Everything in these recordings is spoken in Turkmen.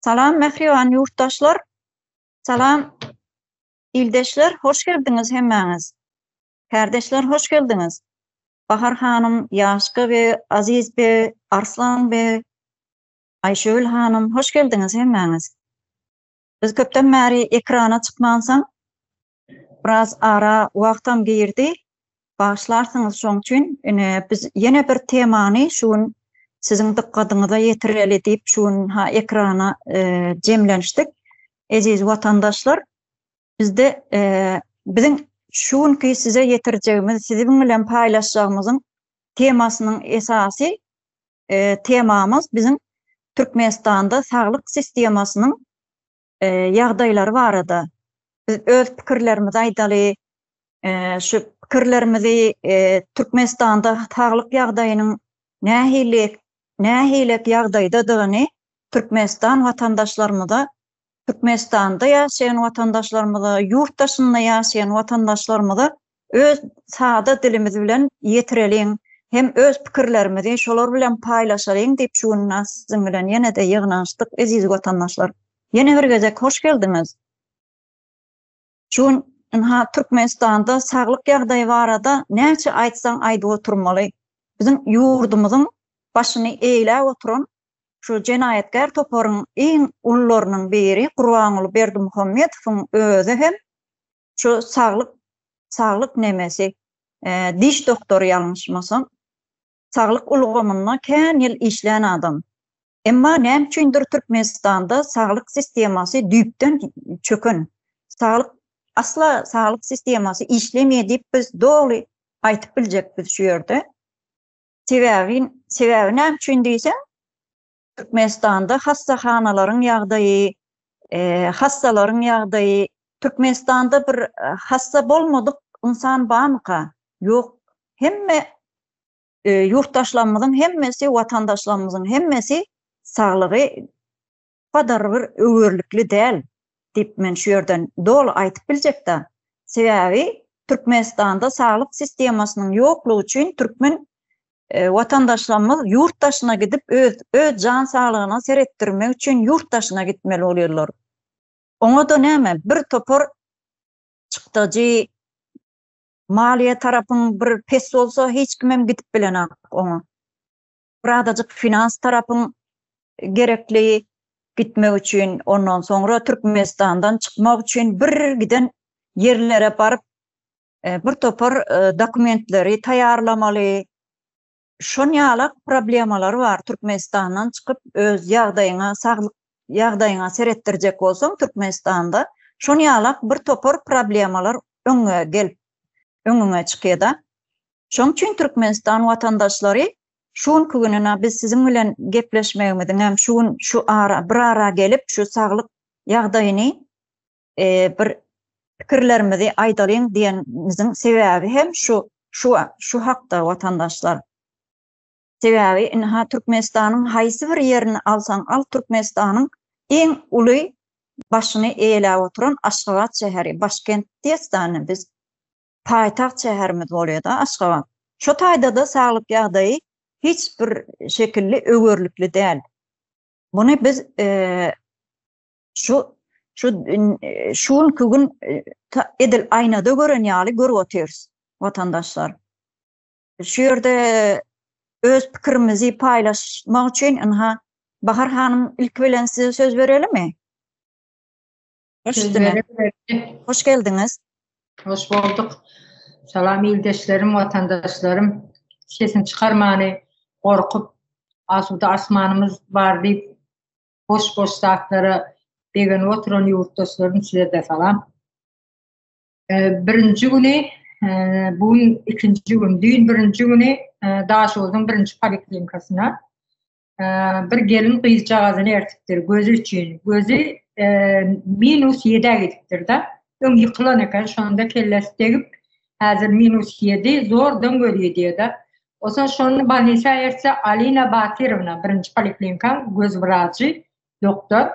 Salam mähriban ýurtdaşlar. Salam ildeşler, hoş geldiňiz hemmäňiz. Kärdeşler hoş geldiňiz. Bahar hanym, Ýaşka beg, Aziz beg, Arslan beg, Aýşögül hanym hoş geldiňiz hemmäňiz. Biz köpden bäri ekrana çykmansoň biraz ara wagtam girdi. Bagyşlarsyňyz şoň üçin. Ine biz ýene bir temany şu gün siziň dykgatyňyza ýetireli diýip şu gün ha ekrana jemlenişdik. Eziz watandaşlar, bizde biziň şu günki size ýetirjegimiz, siziň bilen paýlaşjagymyzyň temasynyň esasy temamyz biziň Türkmenistanda saglyk sistemasynyň ýagdaýlary barada biz öz pikirlerimizi aýdaly, şu pikirlerimizi Türkmenistanda saglyk ýagdaýynyň nähili nähili ýagdaýdadygyny Türkmenistan watandaşlarymyza Türkmenistanda ýaşaýan watandaşlarymyza, ýurt daşynda ýaşaýan watandaşlarymyza öz sada dilimiz bilen ýetireliň hem öz pikirlerimizi şolar bilen paýlaşalyň diýip şu gün siziň bilen ýene-de ýygnanyşdyk eziz watandaşlar. Ýene bir gezek hoş geldiňiz. Şu gün ynha Türkmenistanda saglyk ýagdaýy barada näçe aýtsaň aýdyp oturmaly. Biziň ýurdumyzyň başyny eýläp oturan şu jenaýatkär toparyň iň ulularynyň biri Gurbanguly Berdimuhamedowyň özi hem şu saglyk saglyk nemesi diş doktory ýalňyşmasam saglyk ulgamynda kän ýyl işlän adam. Emma näme üçindir Türkmenistanda saglyk sistemasy düýpden çöken. Saglyk asla saglyk sistemasy işlemeýär diýip biz doly aýtyp biljek biz şu ýerde. Sebäbi sebäbi näme üçin diýseň Türkmenistanda hassahanalaryň ýagdaýy, hassalaryň ýagdaýy, Türkmenistanda bir hassa bolmadyk ynsan barmyka? Ýok. Hemme ýurtdaşlarymyzyň hemmesi, watandaşlarymyzyň hemmesi saglygy gadar bir öwerlikli däl diýip men şu ýerden doly aýtyp biljekda. Sebäbi Türkmenistanda saglyk sistemasynyň ýoklugy üçin türkmen watandaşlarymyz ýurt daşyna gidip öz öz jan saglygyna seretdirmek üçin ýurt daşyna gitmeli bolýarlar. Oňa-da näme bir topar çykdajy maliýe tarapyň bir pes bolsa hiç kimem gidip bilenok oňa. Birazajyk finans tarapyň gerekli gitmek üçin ondan soňra Türkmenistandan çykmak üçin bir giden ýerlere baryp bir topar dokumentleri taýýarlamaly. Şon ýalak problemalary bar. Türkmenistandan çykyp öz ýagdaýyňa, saglyk ýagdaýyňa seretdirjek bolsaň Türkmenistanda şon ýalak bir topar problemalar öňüňe gelip, öňüňe çykýada. Şoň üçin Türkmenistan watandaşlary şu günki gününe biz siziň bilen gepleşmegimiziň hem şu gün şu ara bir ara gelip şu saglyk ýagdaýyny bir pikirlerimizi aýdalyň diýenimiziň sebäbi hem şu şu şu hakda watandaşlar. Sebäbi ynha Türkmenistanyň haýsy bir ýerini alsaň al Türkmenistanyň iň uly başyny eýeläp oturan Aşgabat şäheri, başkent diýesdany biz paýtagt şäherimiz bolýada Aşgabat. Şo taýdada saglyk ýagdaýy hiç bir şekilli öwerlikli däl. Muny biz Şu şu şu günki gün edil aýnada gören ýaly görüp otyrys watandaşlar. Şu ýerde öz pikirimizi paýlaşmak üçin ynha Bahar hanym ilki bilen size söz berelimi? Hoş Hoş geldiňiz. Hoş bolduk. Salam ildeşlerim, watandaşlarym. Sesini çykarmany gorkup, asuda asmanymyz bar diýip boş-boş zatlara begenip oturan ýurtdaşlarym size-de salam. Birinji güni, bu gün ikinji gün, düýn birinji güni Daşoguzyň birinji poliklinikasyna bir gelin gyzjagazyny ertipdir gözi üçin. Gözi minus ýedä gidipdir-de. Öň ýykylan eken, şonda kellesi degip, häzir minus ýedi, zordan gözi gidýär-de. Onsoň şony bolnisa ertse Alina Batyrowna birinji poliklinikaň göz wrajy, doktor.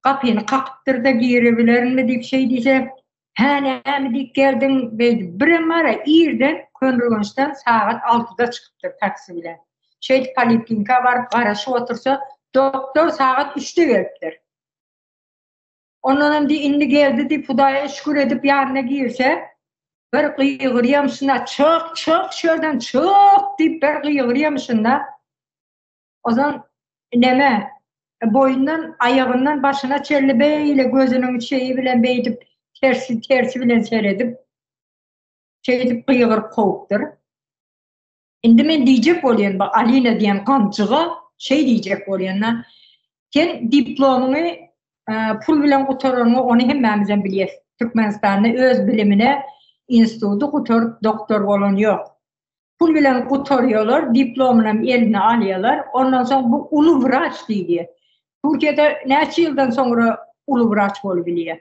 Gapyny kakypdyr-da girebilerinmi diýip şeý diýse, hä näme diýip geldiň beýdip birem bar-a irden Köneürgençden sagat altyda çykypdyr taksi bilen. Şeýdip poliklinika baryp garaşyp otursa. Doktor sagat üçde gelipdir. Ondanam diý indi geldi diýip Hudaýa şükür edip ýanyna girse, bir gygyrýamşyna çyk, çyk şu ýerden çyk diýip bir gygyrýamşynda. Ozan neme boýundan aýagyndan başyna çenli beýle gözüniň şeýi bilen beýdip tersi tersi bilen seredip şeýdip gygyryp kowupdyr. Indi men diýjek bolýan bu Alina diýen ganjyga şeý diýjek bolýan-da. Sen diplomyňy e, pul bilen gutaranyňy ony hemmämizem bilýäs. Türkmenistanda öz bilimine instituty gutaryp doktor bolan ýok. Pul bilen gutarýarlar, diplomynam eline alýarlar. Ondan soň bu uly wraç diýilýär. Türkiýede näçe ýyldan soňra uly wraç bolubilýär?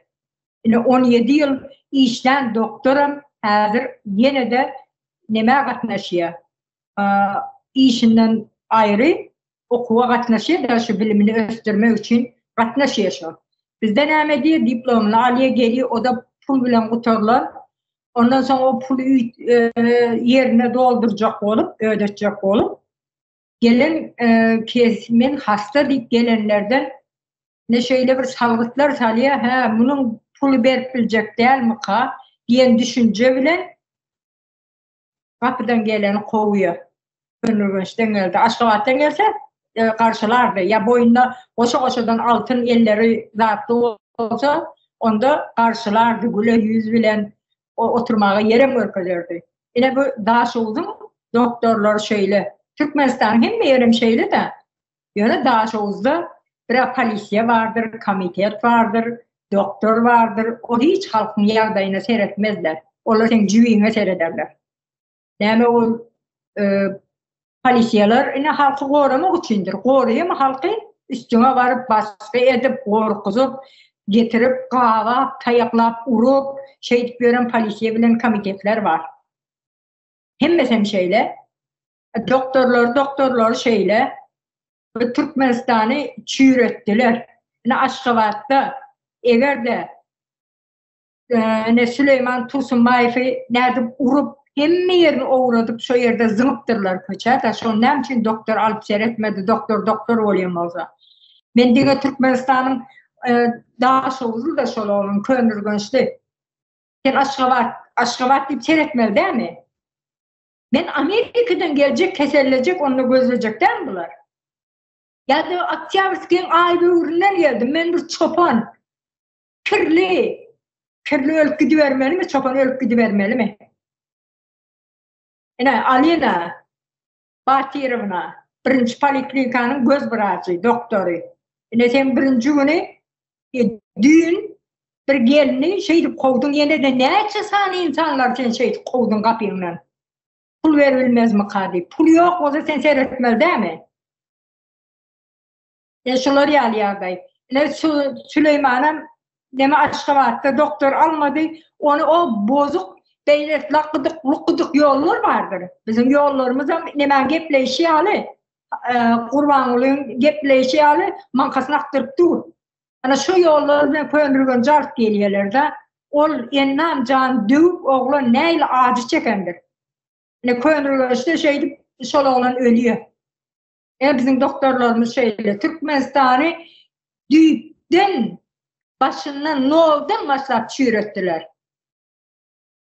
Ine 17 ýyl işlän doktoram häzir ýene-de nämä gatnaşýar? Işinden aýry okuwa gatnaşýar-da şu bilimini ösdürmek üçin gatnaşýar şo. Bizde näme edýär? Diplomyny alýar, gelýär, o-da pul bilen gutarylan. Ondan soň o puly ýerine doldurjak bolup, ödetjek bolup, gelen kes men hasta diýip gelenlerden ne şeýle bir salgytlar salýar, hä, munuň puly berip biljek dälmika diýen düşünje bilen gapydan geleni kowýar. Köneürgençden geldi, Aşgabatdan gelse e, garşylardy. Ýa boýunda goşa-goşadan altyn elleri zatly bolsa, onda garşylardy, güle ýüz bilen oturmaga ýerem görkezerdi. Ine bu Daşoguzyň doktorlary şeýle. Türkmenistanyň hemme ýerem şeýle-de. Ýöne Daşoguzda bir polisiýa bardyr, komitet bardyr, doktor bardyr. O hiç halkyň ýagdaýyna seretmezler. Olar seň jübiňe serederler. Näme ol e, polisiýalar ine halky goramak üçindir. Goraýamy halky? Üstüňe baryp basgy edip, gorkuzyp, getirip, gabap, taýaklap, urup, şeýdip ýören polisiýa bilen komitetler bar. Hemmesem şeýle. Doktorlar, doktorlar şeýle. Bu Türkmenistany çüýretdiler. Ine Aşgabatda eger-de ine Süleýman Tursunbaýewi nädip urup, hemme ýerini owradyp şo ýerde zyňypdyrlar köçä-de, şony näme üçin doktor alyp seretmedi, doktor doktor bolýan bolsa. Men diňe Türkmenistanyň Daşoguzly-da şol oglan, Köneürgençli. Sen Aşgabat, Aşgabat diýip seretmeli dälmi? Men Amerikadan geljek, kesellejek, onda gözlejek dälmi bular? Ýa-da Oktýabrskiň aý böwründen geldim, men bir çopan. Kirli. Kirli ölüp gidibermelimi, çopan ölüp gidibermelimi? Ine, Alina Batyrowna, birinji poliklinikanyň göz wrajy, doktory. Ine, sen birinji güni e, düýn bir gelni şeýdip kowduň, ýene-de näçe sany insanlary sen şeýdip kowduň gapyňdan. Pul beribilmezmika diýip. Pul ýok bolsa sen seretmeli dämi? E şular ýaly ýagdaý. Ine Süleýmanam neme Aşgabatda doktor almady, ony o bozuk beýle lakydyk lukydyk ýollar bardyr. Biziň ýollarymyzam nemäň gepleýşi ýaly, e, Gurbangulyň gepleýşi ýaly maňkasyny akdyryp dur. Ana şu ýollar bilen Köneürgenje alyp gelýärler-de, ol Ennam jan döwük oglan nähili ajy çekendir. Ine Köneürgençde şeýdip şol oglan ölýär. E biziň doktorlarymyz şeýle Türkmenistany düýpden başyndan noldan başlap çüýretdiler.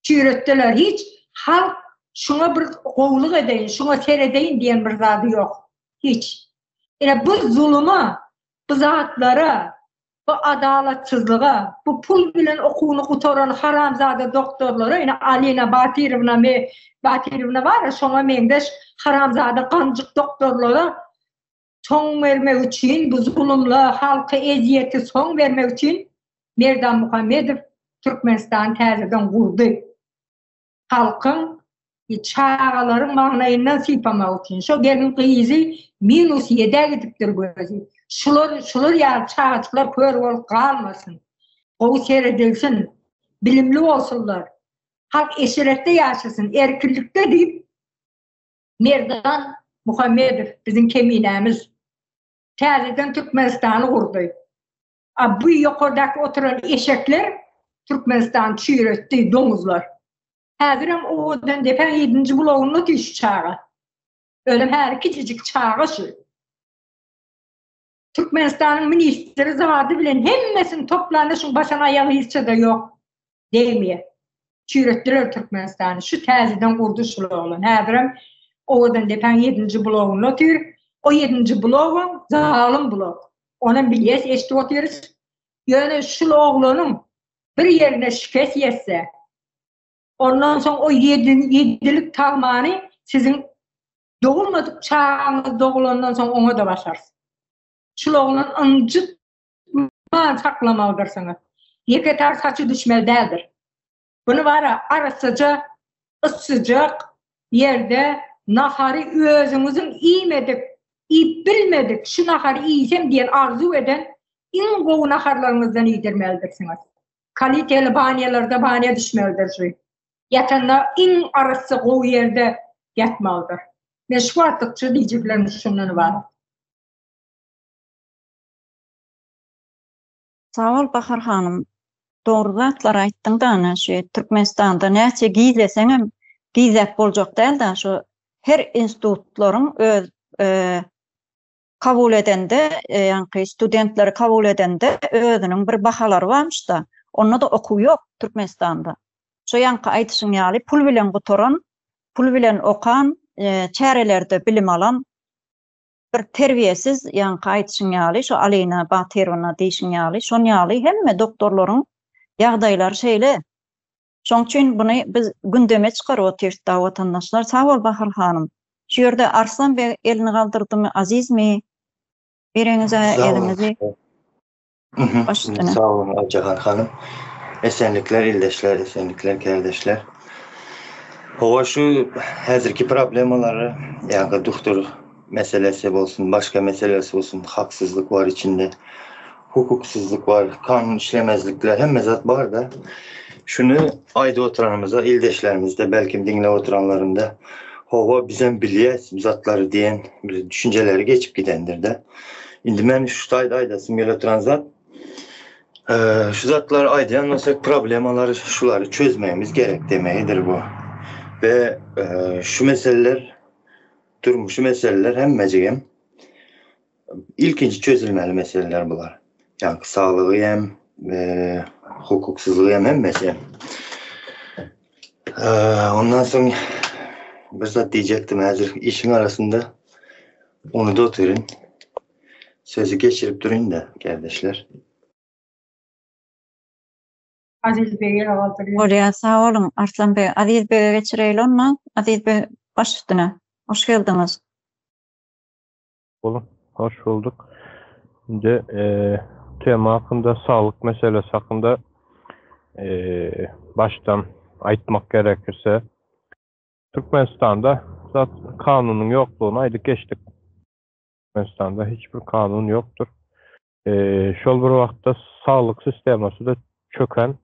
Çüýretdiler hiç halk şuňa bir gowulyk edeýin, şuňa seredeýin diýen bir zady ýok. Hiç. Ine bu zuluma, bu zatlara, bu adalatsyzlyga, bu pul bilen okuwyny gutaran haramzada doktorlara, ine Alina Batyrowna me Batyrowna bar, şoňa meňzeş haramzada ganjyk doktorlara soň bermek üçin, bu zulumla halka ezýeti soň bermek üçin Merdan Muhammedow Türkmenistany täzeden gurdy. Halkyň çagalaryň maňlaýyndan sypamak üçin. Şo gelin gyzy minus ýedä gidipdir gözi. Şular, şular ýaly çagajyklar kör bolup galmasyn. Gowy seredilsin, bilimli bolsunlar. Halk eşretde ýaşasyn, erkinlikde diýip Merdan Muhammedow biziň keminämiz täzeden Türkmenistany gurdy. A bu ýokardaky oturan eşekler Türkmenistany çüýretdi, doňuzlar. Häzirem owadan depäň ýedinji bulagynda otyr şu çaga. Özem häzir kiçijik çaga şu. Türkmenistanyň ministri zady bilen hemmesini toplanda şuň başan aýagy hiçde ýok. Degmeýär. Çüýretdiler Türkmenistany. Şu täzeden gurdy şul oglan. Häzirem Owadan depäň ýedinji blogunda otyr. O ýedinji blogam zalym blok. Onam bilýäs, eşidip otyrys. Ýöne şul oglanyň bir ýerine şikes ýetse, ondan soň o ýedilik tagmany siziň dogulmadyk çagaňyz dogulandan soň oňa-da basarys. Şul oglan ynjytman saklamalydyrsyňyz. Ýeke tar saçy düşmeli däldir. Buny bara arassaja, yssyjak ýerde nahary özüňiziň iýmedik, iýip bilmedik, şu nahary iýsem diýen arzuw eden iň gowy naharlaryňyzdan iýdirmelidirsiňiz. Kaliteli banýalarda banýa düşmelidir şu. Ýatanda iň arassa gowy ýerde ýatmalydyr. Men şu wagtlykça diýjeklerim şundan ybarat. Sag bol Bahar hanym. Dogry zatlar aýtdyň da ana şu Türkmenistanda näçe gizleseňem gizläp boljak däl da şu her institutlaryň öz kabul edende ýaňky studentleri kabul edende özüniň bir bahalary barmyş da onda da okuw ýok Türkmenistanda. Şo ýaňky aýdyşyň ýaly pul bilen gutaran, pul bilen okan, çärelerde bilim alan bir terbiýesiz ýaňky aýdyşyň ýaly şo Alina Batyrowna diýşiň ýaly şon ýaly hemme doktorlaryň ýagdaýlary şeýle. Şoň üçin buny biz gündeme çykaryp otyrys da watandaşlar. Sag bol Bahar hanym. Şu ýerde Arslan beg elini galdyrdymy Azizmi? Bereňize eliňizi. Baş üstüne. Sag boluň Aýjahan hanym. Esenlikler ildeşler, esenlikler kärdeşler. Howa şu häzirki problemalary, ýagny duhtur meselesi bolsun, başga meselesi bolsun, haksyzlyk bar içinde, hukuksyzlyk bar, kanun işlemezlikler, hemme zat bar-da. Şuny aýdyp oturanymyzda ildeşlerimiz-de belkim diňläp oturanlarynda howa bizem bilýäs bu zatlary diýen bir düşünjeleri geçip gidendir-de. Indi men şu taýda aýdasym gelip oturan zat, şu zatlary aýdýan bolsak problemalary şulary çözmegimiz gerek demegidir bu. We şu meseleler durmuşy meseleler hemmejigem ilkinji çözülmeli meseleler bular. Ýagny saglygy hem, hukuksyzlygy hem hemmesi hem. Ondan soň bir zat diýjekdim häzir işiň arasynda unudyp otyryn. Sözi geçirip duryn-da, kärdeşler. Aziz beg el galdyrýar. Bolýar, sag boluň, Arslan beg. Aziz bege geçireýli onda. Aziz beg, baş üstüne. Hoş geldiňiz. Boluň, hoş bulduk. Indi tema hakynda, saglyk meselesi hakynda başdan aýtmak gerekirse, Türkmenistanda zat kanunyň ýoklugyny aýdyp geçdik. Türkmenistanda hiç bir kanun ýokdur. Şol bir wagtda saglyk sistemasy-da çöken.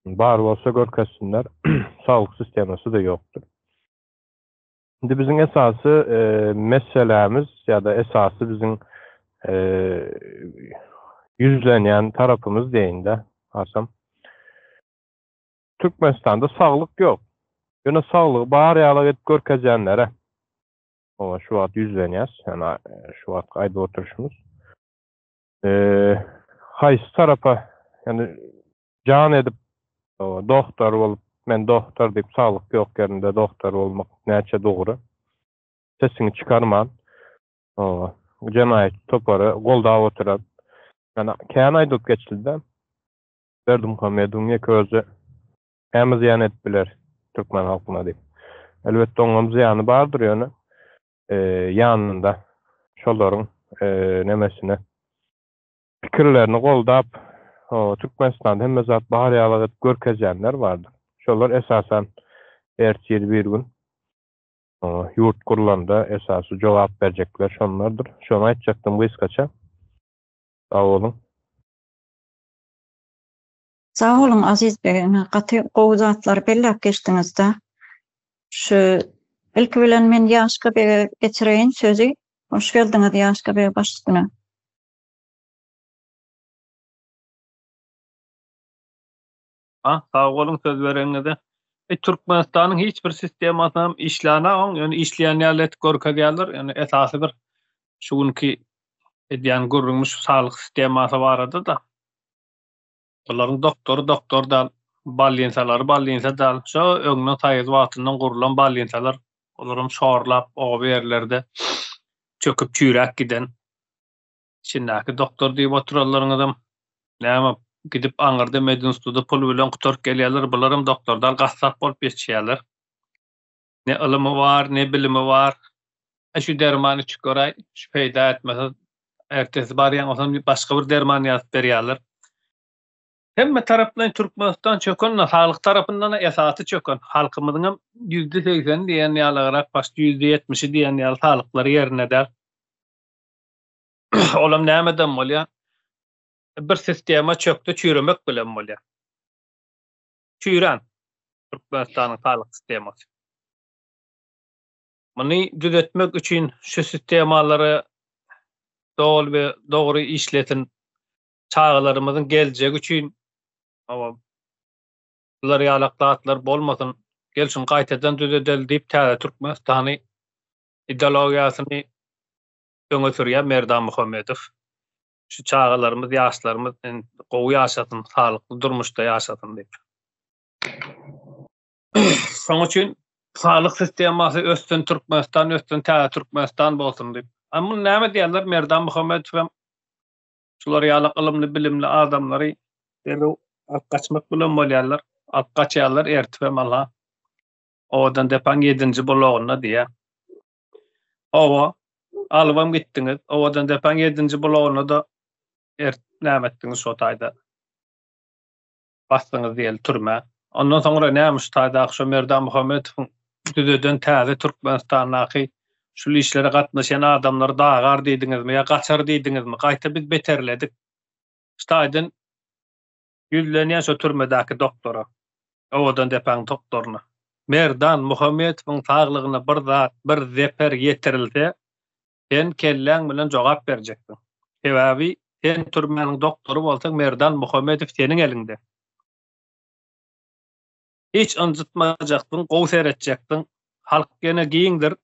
Bar bolsa görkezsinler, saglyk sistemasy-da ýokdur. Indi biziň esasy meselämiz ýa-da esasy biziň ýüzlenýän tarapymyz diýeýin-de, hasam. Türkmenistanda saglyk ýok. Ýöne saglygy bar ýaly edip görkezýänlere oňa şu wagt ýüzlenýäs. Ýani şu wagtky aýdyp oturyşymyz. Haýsy tarapa, ýani jan edip dogtor bolup, men dogtor diýip saglyk ýok ýerinde dogtor bolmak näçe dogry. Sesiňi çykarman jenaýatçy topary goldap oturan. Ýani kän aýdylyp geçildi. Berdimuhamedowyň ýeke özi näme zyýan edip biler türkmen halkyna diýip. Elbetde oňam zyýany bardyr ýöne ýanynda şolaryň nemesine pikirlerini goldap, Türkmenistanda hemme zat bar ýaly edip görkezýänler bardyr. Şolar esasan ertir bir gün ýurt gurlanda esasy jogap berjekler şonlardyr. Şony aýtjakdym gysgaça. Sag boluň. Sag boluň Aziz beg ine gaty gowy zatlary belläp geçdiňizda. Şu ilki bilen men Ýaşka bege geçireýin sözi. Hoş geldiňiz Ýaşka beg baş üstüne. Ha, sag boluň söz bereniňize. E, Türkmenistanyň hiç bir sistemasy hem işlänok, ýöne işleýän ýaly etip görkezýärler. Ýöne esasy bir şu günki Edýän gürrüňimiz şu saglyk sistemasy barada-da. Bularyň doktory doktor dal, ballinsalary ballinsa dal. Şo öňden soýuz wagtyndan gurlan ballinsalar, olaram şorlap oba ýerlerde çöküp çüýräp giden. Içindäki doktor diýip oturanlaryňyzam näme gidip aňyrda medinstituda pul bilen gutaryp gelýärler, bularam doktor dal gassap bolup ýetişýärler. Ne ylymy bar, ne bilimi bar. E şu dermany içip göräý, şu peýda etmese, ertesi barýaň, onsoň başga bir derman ýazyp berýärler. Hemme taraplaýyn Türkmenistan çöken-de, saglyk tarapyndan-da esasy çöken. Halkymyzyňam %80 diýen ýalyrak, başda %70-i diýen ýaly saglyklary ýerinde däl. Olam nämeden bolýar? Bir sistema çökde çüýremek bilen bolýar. Çüýrän Türkmenistanyň saglyk sistemasy. Muny düzetmek üçin şu sistemalary doly we dogry işlesin. Çagalarymyzyň geljegi üçin hawa bular ýalak zatlar bolmasyn. Gel şuny gaýtadan düzedeli diýip täze Türkmenistany ideologiýasyny öňe sürýär Merdan Muhammedow. Şu çagalarymyz, ýaşlarymyz gowy ýaşasyn, saglykly durmuşda ýaşasyn diýip. Şonuň üçin saglyk sistemasy össün, Türkmenistan össün, täze Türkmenistan bolsun diýip. A muny näme diýerler? Merdan Muhammedow hem şular ýaly ylymly, bilimli adamlary derrew alyp gaçmak bilen bolýarlar. Alyp gaçýarlar ertip hem Allah. Owadan depäň ýedinji bulagynda diýýär. Hawa, alybam gitdiňiz. Owadan depäň ýedinji bulagynda-da ert näme etdiňiz şo taýda? Basdyňyz diýeli türmä. Ondan soňra näme şu taýdaky şo Merdan Muhammedowyň düzeden täze Türkmenistandaky şul işlere gatnaşýan adamlary dagar diýdiňizmi ýa gaçar diýdiňizmi? Gaýta biz beterledik. Şu taýdan Ýüzlenýän şo türmedäki doktora. Owadan depäň doktoryna. Merdan Muhammetowyň saglygyna bir zat, bir zeper ýetirilse, sen kelläň bilen jogap berjeksiň. Sebäbi sen türmäniň doktory bolsaň Merdan Muhammetow seniň eliňde. Hiç ynjytmajaksyň, gowy seretjeksiň. Halk ýene giňdir.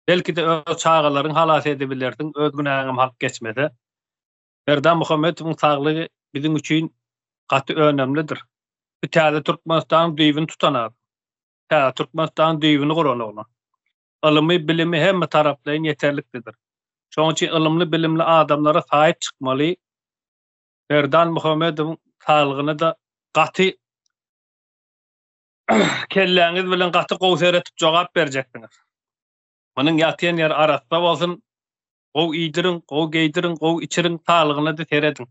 Belki-de öz çagalaryňy halas edibilersiň, öz günäňem halk geçmese. Merdan Muhammetowyň saglygy biziň üçin gaty önemlidir. Bu täze Türkmenistanyň düýbüni tutan adam. Täze Türkmenistanyň düýbüni guran oglan. Ylymy, bilimi hemme taraplaýyn ýeterliklidir. Şonuň üçin ylymly, bilimli adamlara saýyp çykmaly. Merdan Muhammedowyň saglygyna-da gaty kelläňiz bilen gaty gowy seretip jogap berjeksiňiz. Munuň ýatýan ýeri arassa bolsun, Gowy iýdiriň, gowy geýdiriň, gowy içiriň, saglygyna-da serediň.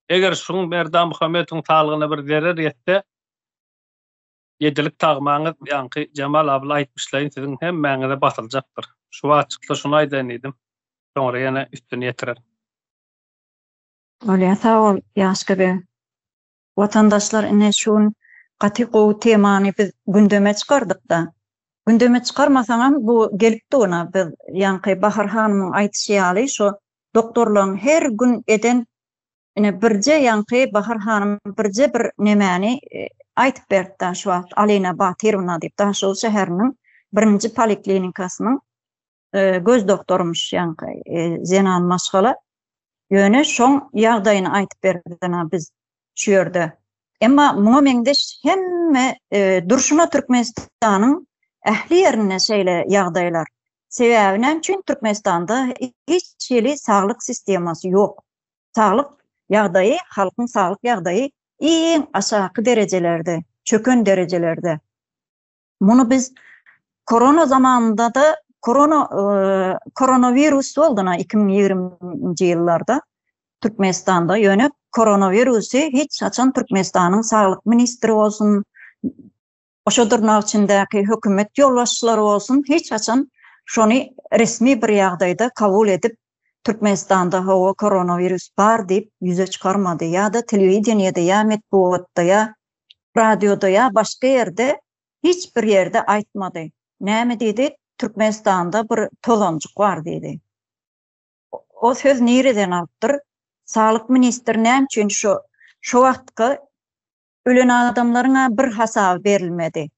Eger şuň Merdan Muhammetowyň saglygyna bir zerer ýetse, ýedilik tagmaňyz ýaňky Jemal abla aýtmyşlaýyn siziň hemmäňize basyljakdyr. Şu wagt çyksa şuny aýdaýyn diýdim. Soňra ýene üstüni ýetirerin. Bolýa sag bol Ýaşka beg. Watandaşlar ine şu gün gaty gowy temany biz gündeme çykardykda. Gündeme çykarmasaňam bu gelip duna biz ýaňky Bahar hanymyň aýdyşy ýaly şo doktorlaň her gün eden ine birje ýaňky Bahar hanym birje bir nemäni aýtyp berdi şu wagt Alina Batyrowna diýip Daşoguz şäheriniň birinji poliklinikasynyň göz doktorymyş ýaňky zenan maşgala. Ýöne şoň ýagdaýyny aýtyp berdi biz şu ýerde. Emma muňa meňzeş hemme durşuna Türkmenistanyň ähli ýerinde şeýle ýagdaýlar. Sebäbi näme üçin Türkmenistanda hiç hili saglyk sistemasy ýok. Saglyk ýagdaýy, halkyň saglyk ýagdaýy iň aşaky derejelerde, çöken derejelerde. Muny biz korona zamanynda-da korona koronawirus boldy-na 2020-nji ýyllarda Türkmenistanda. Ýöne koronawirusy hiç haçan Türkmenistanyň saglyk ministri bolsun, goşa dyrnak içindäki hökümet ýolbaşçylary bolsun, hiç haçan şony resmi bir ýagdaýda kabul edip, Türkmenistanda hawa koronawirus bar diýip ýüze çykarmady ýa-da telewideniýede ýa metbugatda ýa radioda ýa başga ýerde hiç bir ýerde aýtmady. Näme diýdi? Türkmenistanda bir tozanjyk bar diýdi. O söz nireden alypdyr? Saglyk ministri näme üçin şo şo wagtky ölen adamlaryň-a bir hasaby berilmedi.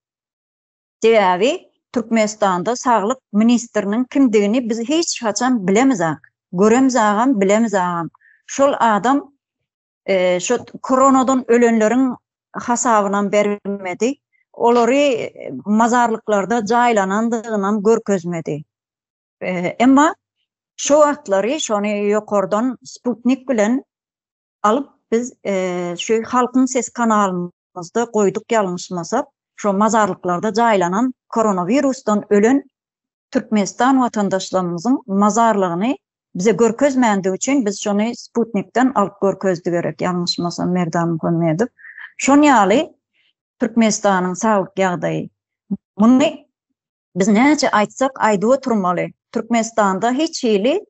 Sebäbi Türkmenistanda saglyk ministriniň kimdigini biz hiç haçan bilemizak. Göremzagam, bilemzagam. Şol adam şu koronadan ölenleriň hasabynam bermedi. Olary mazarlyklarda jaýlanandygynam görkezmedi. Emma şo wagtlary şony ýokardan sputnik bilen alyp biz şu Halkyň sesi kanalymyzda goýduk ýalňyşmasak, şo mazarlyklarda jaýlanan koronawirusdan ölen Türkmenistan watandaşlarymyzyň mazarlygyny bize görkezmändigi üçin biz şony sputnikden alyp görkezdi gerek ýalňyşmasam Merdan Muhammedow. Şon ýaly Türkmenistanyň saglyk ýagdaýy. Muny biz näçe aýtsak aýdyp oturmaly. Türkmenistanda hiç hili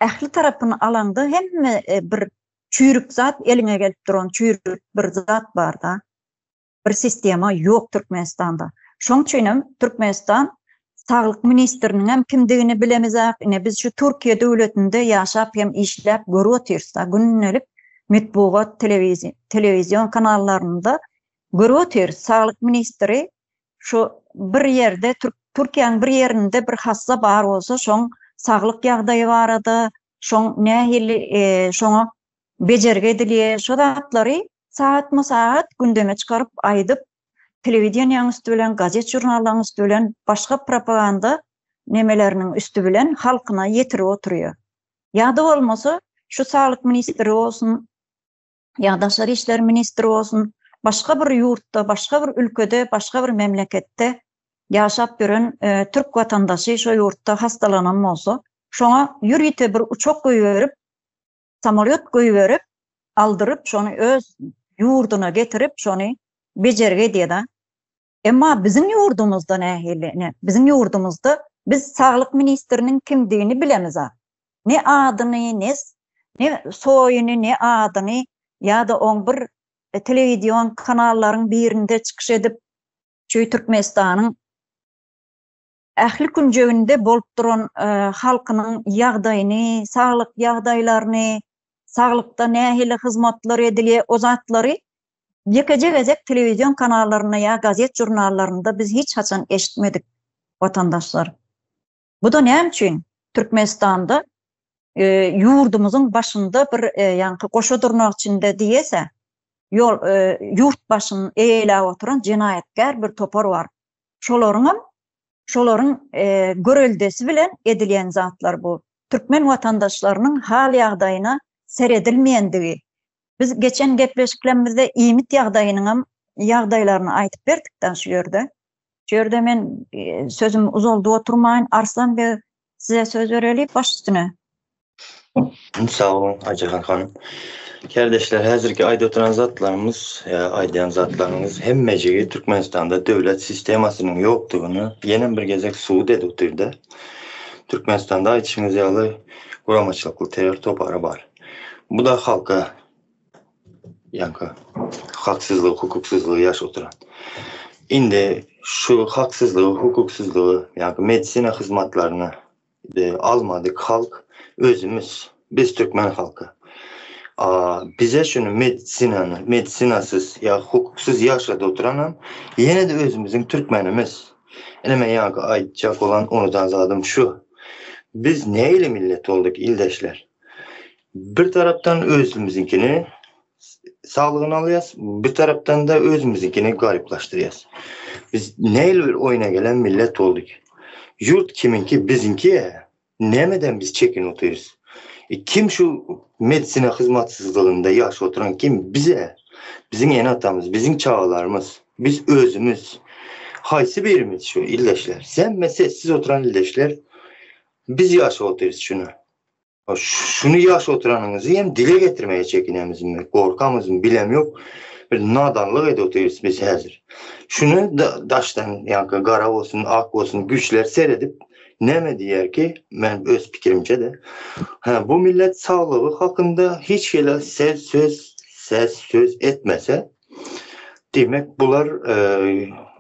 ähli tarapyny alaňda hemme bir çüýrük zat eliňe gelip duran çüýrük bir zat barda. Bir sistema ýok Türkmenistanda. Şoň üçinem Türkmenistan saglyk ministriniňem kimdigini bilemizak. Ine biz şu Türkiýe döwletinde ýaşap hem işläp görüp otyrys-da. Gündelik metbugat, telewizion kanallarynda görüp otyrys. Saglyk ministri şu bir ýerde Türkiýäniň bir ýerinde bir hassa bar bolsa şoň saglyk ýagdaýy barada, şoň nähili şoňa bejergi edilýär, şo zatlary sagatma-sagat gündeme çykaryp aýdyp, telewideniýäň üsti bilen, gazet-žurnallaryň üsti bilen, başga propaganda nemeleriniň üsti bilen halkyna ýetirip oturýar. Ýa-da bolmasa, şu saglyk ministri bolsun, ýa daşary işler ministri bolsun, başga bir ýurtda, başga bir ülkede, başga bir memleketde ýaşap ýören türk watandaşy şo ýurtda hastalanan bolsa, şoňa ýörite bir uçak goýberip, samolýot goýberip, aldyryp, şony öz ýurduna getirip, şony bejergi edýär-de. Emma biziň ýurdumyzda nähili? Ine, biziň ýurdumyzda biz saglyk ministriniň kimdigini bilemizok. Ne adyny, ne ne soýuny, ne adyny ýa-da oň bir telewizion kanallaryň birinde çykyş edip, şu Türkmenistanyň ähli künjeginde bolup duran halkynyň ýagdaýyny, saglyk ýagdaýlaryny, saglykda nähili hyzmatlar edilýär, o zatlary ýekeje gezek telewizion kanallarynda ýa gazet-žurnallarynda biz hiç haçan eşitmedik, watandaşlar. Bu-da näme üçin? Türkmenistanda ýurdumyzyň başynda bir ýaňky goşa dyrnak içinde diýese, ýol ýurt başyny eýeläp oturan jenaýatkär bir topar bar. Şolaryňam şolaryň göreldesi bilen edilýän zatlar bu. Türkmen watandaşlarynyň hal-ýagdaýyna seredilmeýändigi. Biz geçen gepleşiklerimizde iýmit ýagdaýynyňam ýagdaýlaryny aýdyp berdik-de şu ýerde. Şu ýerde men sözümi uzaldyp oturmaýyn. Arslan beg size söz bereli baş üstüne. Sag boluň Aýjahan hanym. Kärdeşler häzirki aýdyp oturan zatlarymyz ýa aýdýan zatlaryňyz hemmejigi Türkmenistanda döwlet sistemasynyň ýokdugyny ýenem bir gezek subut edip otyrda. Türkmenistanda aýdyşyňyz ýaly guramaçylykly terror topary bar. Bu-da halka ýaňky haksyzlygy, hukuksyzlygy ýaşap oturan. Indi şu haksyzlygy, hukuksyzlygy, ýaňky medisina hyzmatlaryny almadyk halk özümiz, biz türkmen halky. Bize şuny medisinany, medisinasyz ýa hukuksyz ýaşadyp oturanam ýene-de özümiziň türkmenimiz. Ine men ýaňky aýtjak bolan unudan zadym şu. Biz nähili millet bolduk ildeşler? Bir tarapdan özümiziňkini saglygyny alýas, bir tarapdan-da özümiziňkini garyplaşdyrýas. Biz nähili bir oýna gelen millet bolduk. Ýurt kimiňki, biziňki-ä. Nämeden biz çekinip otyrys? E, kim şu medisina hyzmatsyzlygynda ýaşap oturan kim? Biz-ä. Biziň ene-atamyz, biziň çagalarymyz, biz özümiz. Haýsy birimiz şu ildeşler? Hemme sessiz oturan ildeşler biz ýaşap otyrys şuny. Şuny ýaş oturanyňyzy hem dile getirmege çekinemizmi, gorkamyzmy bilem ýok. Bir nadanlyk edip otyrys biz häzir. Şuny daşdan ýaňky gara bolsun, ak bolsun güýçler seredip näme diýer ki, men öz pikirimçe-de, hä bu millet saglygy hakynda hiç hili ses söz ses söz etmese, diýmek bular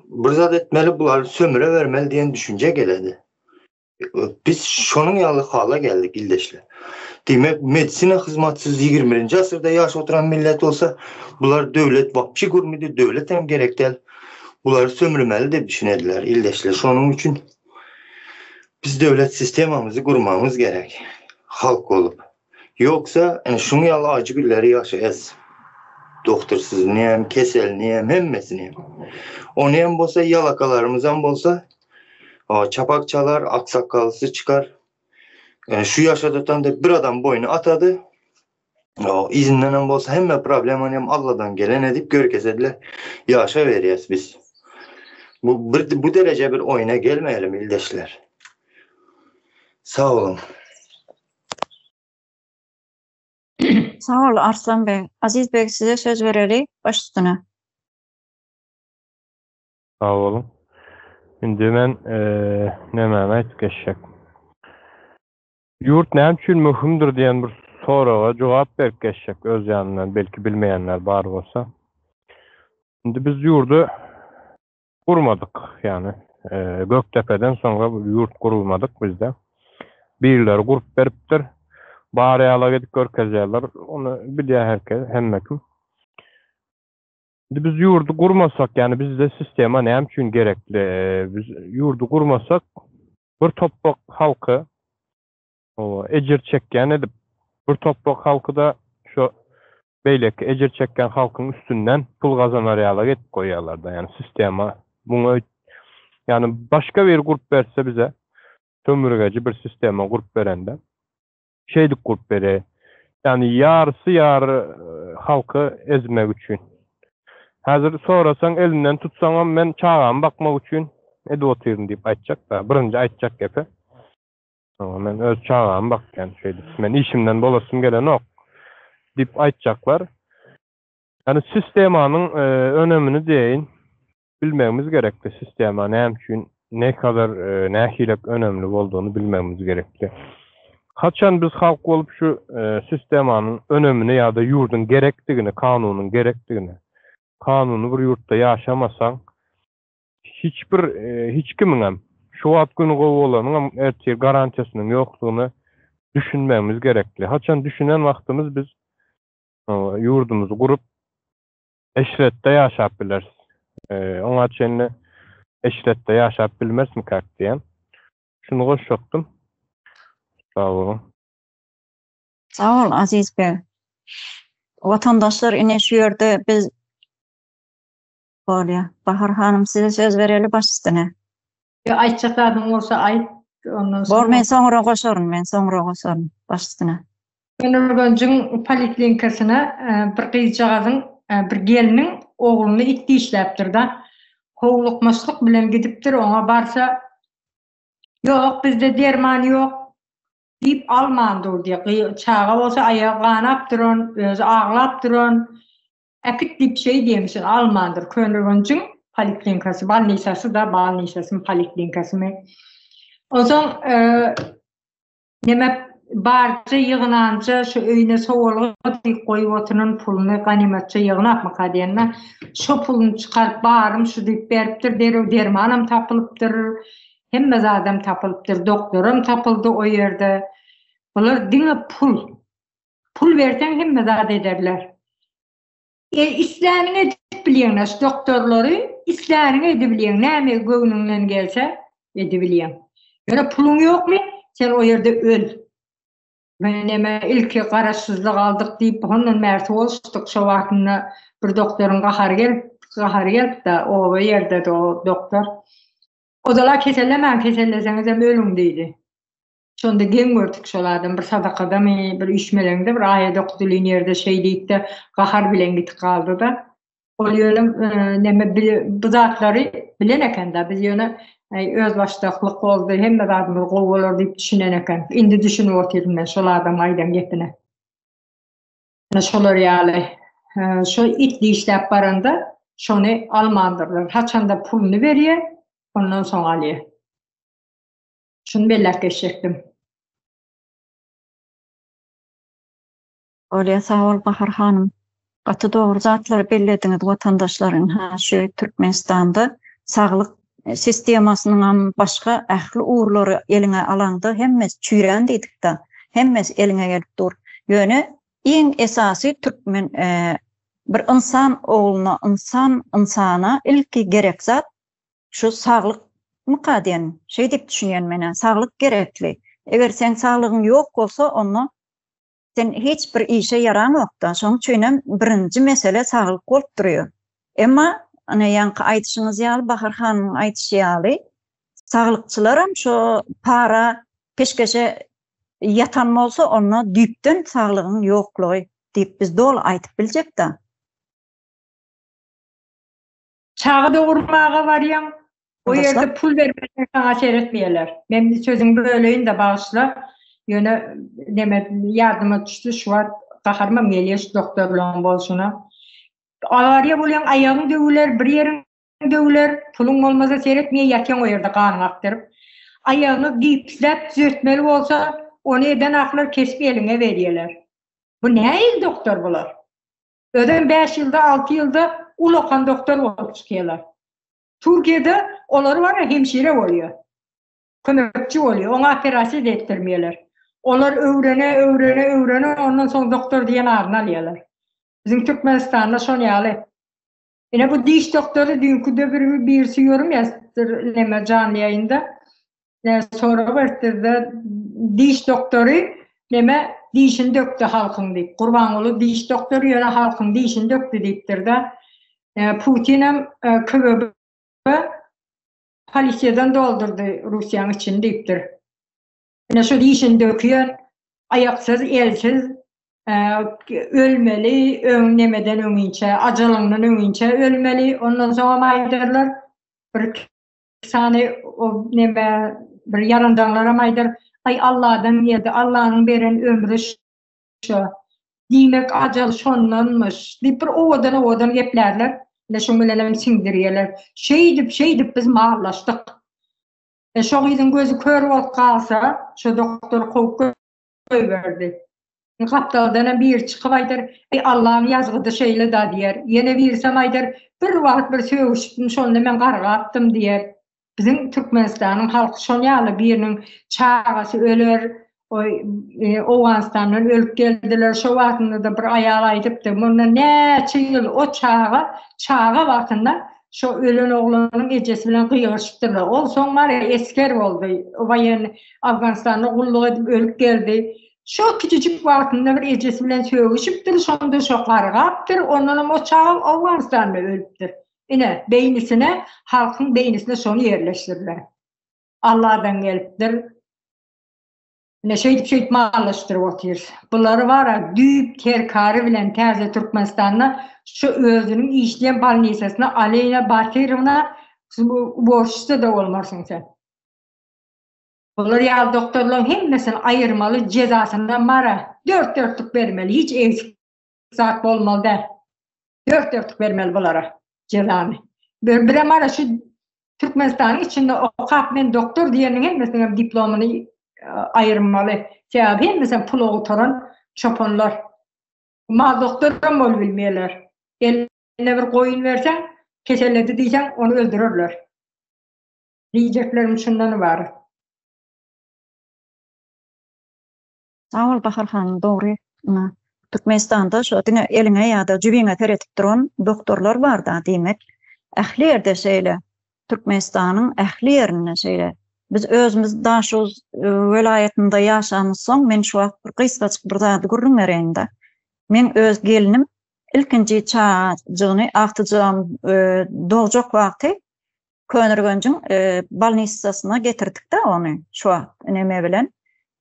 bir zat etmeli, bulary sömüre bermeli diýen düşünje geledi. Biz şonuň ýaly hala geldik ildeşler. Diýmek, medisina hyzmatsyz 21-nji asyrda ýaşap oturan millet bolsa, bular döwlet wapşi gurmydy, döwlet hem gerek däl. Bulary sömürmeli diýip düşünediler ildeşler. Şonuň üçin biz döwlet sistemamyzy gurmagymyz gerek. Halk bolup. Ýogsa ine şuň ýaly ajy günleri ýaşaýas. Dogtorsyzyny hem, keselini hem, hemmesini hem. Ony hem bolsa ýalakalarymyzam bolsa çapak çalar, aksakgalysy çykar. Şu ýaşadatan dek bir adam boýny atady. Yzyndan hem bolsa hemme problemany hem Alladan gelen edip görkezediler. Ýaşa berýäs biz. Bu bir bu dereje bir oýna gelmeýelim ildeşler. Sag boluň. Sag bol Arslan beg. Aziz beg size söz bereli baş üstüne. Sag boluň. Indi men nämäni aýdyp geçjek. Ýurt näme üçin möhümdir diýen bir soraga jogap berip geçjek öz ýanymdan belki bilmeýänler bar bolsa. Indi biz ýurdy gurmadyk ýagny Gökdepeden soňra ýurt gurulmadyk bizde. Birileri gurup beripdir. Bar ýalak edip görkezýärler. Ony bilýär her kes, hemme kim. Indi biz ýurdy gurmasak, ýagny bizde sistema näme üçin gerekli? Biz ýurdy gurmasak bir topbak halky ejir çekýän edip, bir topbak halky-da şo beýleki ejir çekýän halkyň üstünden pul gazanar ýaly edip goýýarlar-da. Ýagny sistema muňa ýagny başga biri gurup berse bize sömürgeji bir sistema gurup berende şeýdip gurup berýär. Ýagny ýarysy ýary halky ezmek üçin. Häzir sorasaň elinden tutsaňam men çagamy bakmak üçin edip otyryn diýip aýtjak-da. Birinji aýtjak gepi. Men öz çagamy bakýan şeýdip. Men işimden bolasym gelenok diýip aýtjaklar. Ýagny sistemanyň önemini diýeýin. Bilmegimiz gerekli sistema näme üçin ne kadar nähilek önemli boldugyny bilmegimiz gerekli. Haçan biz halk bolup şu sistemanyň önemini ýa-da ýurduň gerekdigini, kanunyň gerekdigini, kanuny bir ýurtda ýaşamasaň hiç bir hiç kimiňem şu wagt güni gowy bolanyňam ertir garantiýasynyň ýokdugyny düşünmegimiz gerekli. Haçan düşünen wagtymyz biz ýurdumyzy gurup Eşretde ýaşap bileris. Oňa çenli eşretde ýaşap bilmerismikäk diýen. Şuny goşjakdym. Sag boluň. Sag bol Aziz beg. Watandaşlar ine şu ýerde biz Bolýa. Bahar hanym size söz bereli baş üstüne. Ýa aýtjak zadyň bolsa aýt, ondan soň. Bor men soňra goşaryn, men soňra goşaryn baş üstüne. Köneürgenjiň poliklinikasyna bir gyzjagazyň, bir gelniň ogluny it dişläpdir-de. Howlukmaçlyk bilen gidipdir, oňa barsa, Ýok, bizde derman ýok diýip alman dur diýýär. Çaga bolsa aýagy ganap duran, özi aglap duran. Äkit diýip şeý diýemişin, almandyr. Köneürgenjiň poliklinikasy, bolnisasy-da, bolnisasymy, poliklinikasymy. Onsoň Neme barja ýygnanja şu öýüne sowalga diýip goýup oturan puluny ganymatça ýygnapmyka diýende, şo puluny çykaryp barym şu diýip beripdir, derrew dermanam tapylypdyr, hemme zadam tapylypdyr, doktoram tapyldy o ýerde. Bular diňe pul. Pul berseň hemme zat ederler. E, isläniňi edip bilýäň, şu doktorlary isläniňi edibilýäň, näme göwnüňden gelse edibilýäň. Ýöne puluň ýokmy, sen o ýerde öl. Men näme ilki garaşsyzlyk aldyk diýip, hondan bäri sowalyşdyk, şo wagtynda bir doktoryň gahary gelip, gahary gelip-de, oba ýerde-de o doktor. Ozal-a kesellemäň, keselleseňizem ölüň diýdi. Şonda geň gördük şol adam bir sadakadamy, bir üýşmeleňde bir aýat okadylýan ýerde şeý diýip-de gahar bilen gitip galdy-da. Ol ýöne neme bu zatlary bilen eken-de, biz ýöne özbaşdaklyk boldy, hemme zadymyz gowy bolar diýip düşünen eken. Indi düşünip otyryn men şol adamyň aýdan gepine. Ine şolar ýaly. Şo it dişläp baranda şony almandyrlar. Haçanda puluny berýär, ondan soň alýar. Şuny belläp geçjekdim. Bolýa sag bol Bahar hanym. Gaty dogry zatlary bellediňiz watandaşlar ynha şu Türkmenistanda saglyk sistemasynyňam başga ähli ugurlary eliňe alaňda hemmesi çüýrän diýdikda hemmesi eliňe gelip dur. Ýöne iň esasy türkmen bir ynsan ogluna ynsan ynsana ilki gerek zat Şu saglykmyka diýen, şeý diýip düşünýän men-ä. Saglyk gerekli. Eger seň saglygyň ýok bolsa, onda sen hiç bir işe ýaraňokda. Şonuň üçinem birinji mesele saglyk bolup durýar. Emma ine ýaňky aýdyşyňyz ýaly, Bahar hanymyň aýdyşy ýaly, saglykçylaram şo para, peşgeşe ýatan bolsa, onda düýpden saglygyň ýoklugy diýip biz doly aýdyp biljekda. Çaga dogurmaga barýaň, o ýerde pul bermeseň saňa seretmeýärler. Men sözüňi böleýin-de bagyşla. Ýöne neme ýadyma düşdi şu wagt gaharymam gelýär şu doktorlaryň bolşuna. Awariýa bolýaň aýagyň döwüler, bir ýeriň döwüler, puluň bolmasa seretmeýär ýatýaň o ýerde ganyňy akdyryp. Aýagyňy gipsläp düzetmeli bolsa, ony edenaklar kesip eliňe berýärler. Bu nähili doktor bular? Özem bäş ýylda, alty ýylda ulakan doktor bolup çykýarlar. Türkiýede olar bar hemşire bolýar. Kömekçi bolýar. Oňa operasiýa-da etdirmeýärler. Olar öwrene, öwrene, öwrene ondan soň doktor diýen adyny alýarlar. Biziň Türkmenistanda şon ýaly. Ine bu diş doktory düýnki-de bir birisi ýörüm ýazypdyr neme janly ýaýynda. Sorag beripdir-de diş doktory neme dişini dökdi halkyň diýip. Gurbanguly diş doktory ýöne halkyň dişini dökdi diýipdir-de. Putinem KGB polisiýadan doldurdy Russiýanyň içini diýipdir. Ine şu dişini dökýän aýaksyz, elsiz ölmeli, öň nemeden öňinçä, ajalyňdan öňinçä ölmeli. Ondan soňam aýdarlar bir sany o neme bir ýaranjaňlaram aýdar, aý Alladan geldi, Allanyň beren ömri şo. Diýmek ajal şondanmyş diýip bir owadan-owadan geplärler. Ine şoň bilenem siňdirýärler. Şeýdip, şeýdip biz mallaşdyk. E şo gyzyň gözi kör bolup galsa, şo doktor kowup goýberdi. Gapdaldanam biri çykyp aýdar, Eý, Allaň ýazgydy şeýle-da diýer. Ýene birisem aýdar, Bir wagt bir sögüşipdim, şonda men gargapdym diýer. Biziň Türkmenistanyň halky şon ýaly, biriniň çagasy öler, Owganystandan ölüp geldiler, şo wagtynda-da bir aýal aýdypdy, mundan näçe ýyl o çaga, çaga wagtynda şo ölen oglanyň ejesi bilen gygyryşypdyrlar. Ol soň bar ýa esger boldy, woýennyý Owganystanda gulluk edip ölüp geldi. Şo kiçijik wagtynda bir ejesi bilen sögüşipdir, şonda şo gargapdyr, ondanam o çaga Owganystanda ölüpdir. Ine, beýnisine, halkyň beýnisine şony ýerleşdirdiler. Alladan gelipdir. Ine, şeýdip-şeýdip mallaşdyryp otyrys. Bulary bar-a, düýp terkary bilen täze Türkmenistanda şu özüniň işleýän bolnisasyna Alena Batyrowna uborşitsa-da bolmarsyň sen. Bular ýaly doktorlaryň hemmesini aýyrmaly jezasyndan bara dört dörtlük bermeli hiç egsik zat bolmaly däl. Dört dörtlük bermeli bulara jezany. Bir birem ara şu Türkmenistanyň içinde okap men doktor diýeniň hemmesiniň hem diplomyny aýyrmaly. Sebäbi hemmesi pula gutaran çopanlar. Mal doktoram bolup bilmeýärler. Eline bir goýun berseň, keselledi diýseň, ony öldürerler. Diýjeklerim şundan ybarat. Sag bol Bahar hanym dogry ynha Türkmenistanda şo diňe eliňe ýa-da jübiňe seredip duran doktorlar barda diýmek ähli ýerde şeýle Türkmenistanyň ähli ýerinde şeýle biz özümiz Daşoguz welaýatynda ýaşamyzsoň men şu wagt bir gysgajyk bir zady gürrüň bereýin-de meň öz gelnim ilkinji çagajygyny agtyjagym dogjak wagty Köneürgenjiň bolnisasyna getirdik-de ony şu wagt neme bilen.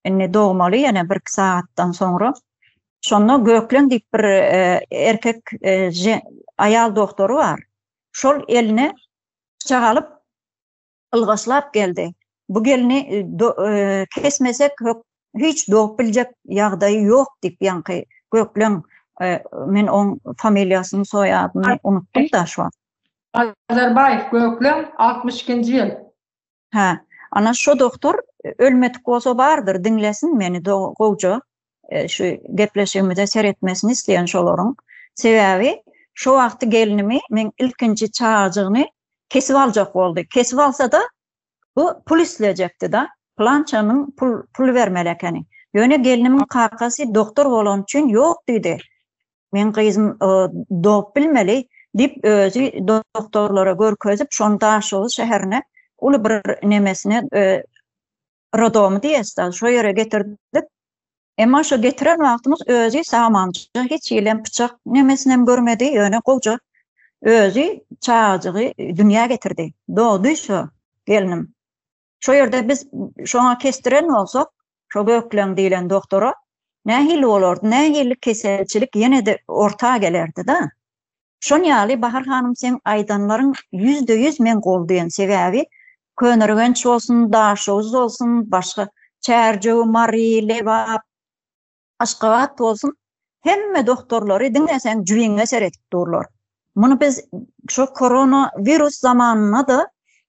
Indi dogmaly ýene birki sagatdan soňra. Şonda Gökleň diýip bir erkek aýal doktory bar. Şol eline pyçak alyp ylgaşlap geldi. Bu gelni kesmesek hiç dogup biljek ýagdaýy ýok diýip ýaňky Gökleň men oň familiýasyny soýadyny unutdym-da şu wagt. Bazarbaýew Gökleň 62-nji ýyl. Hä, ana şo dogtor ölmedik bolsa bardyr, diňlesin meni gowja şu gepleşigimize seretmesini isleýän şolaryň. Sebäbi şo wagty gelnimi meň ilkinji çagajygyny kesip aljak boldy. Kesip alsada bu pul islejekdi-da. Pylança müň pul pul bermeli ekeni. Ýöne gelnimiň kakasy doktor bolany üçin ýok diýdi. Meň gyzym dogup bilmeli diýip özi doktorlara görkezip şony Daşoguz şäherine uly bir nemesine. Rodomy diýesda, şo ýere getirdik. Emma şo getiren wagtymyz özi samança hiç hilem pyçak nemesinem görmedi, ýöne gowja özi çagajygy dünýä getirdi. Dogdy şo gelnim. Şo ýerde biz şoňa kesdiren bolsak, şo Gökleň diýlen doktora, nähili bolardy, nähili keselçilik ýene-de orta gelerdi-da. Şon ýaly Bahar hanym seň aýdanlaryň 100% men goldaýan sebäbi Köneürgenç bolsun, Daşoguz bolsun, başga Çärjew, Mary, Lebap, Aşgabat bolsun hemme doktorlary diňe seň jübiňe seredip durlar. Muny biz şo korona wirus zamanynda-da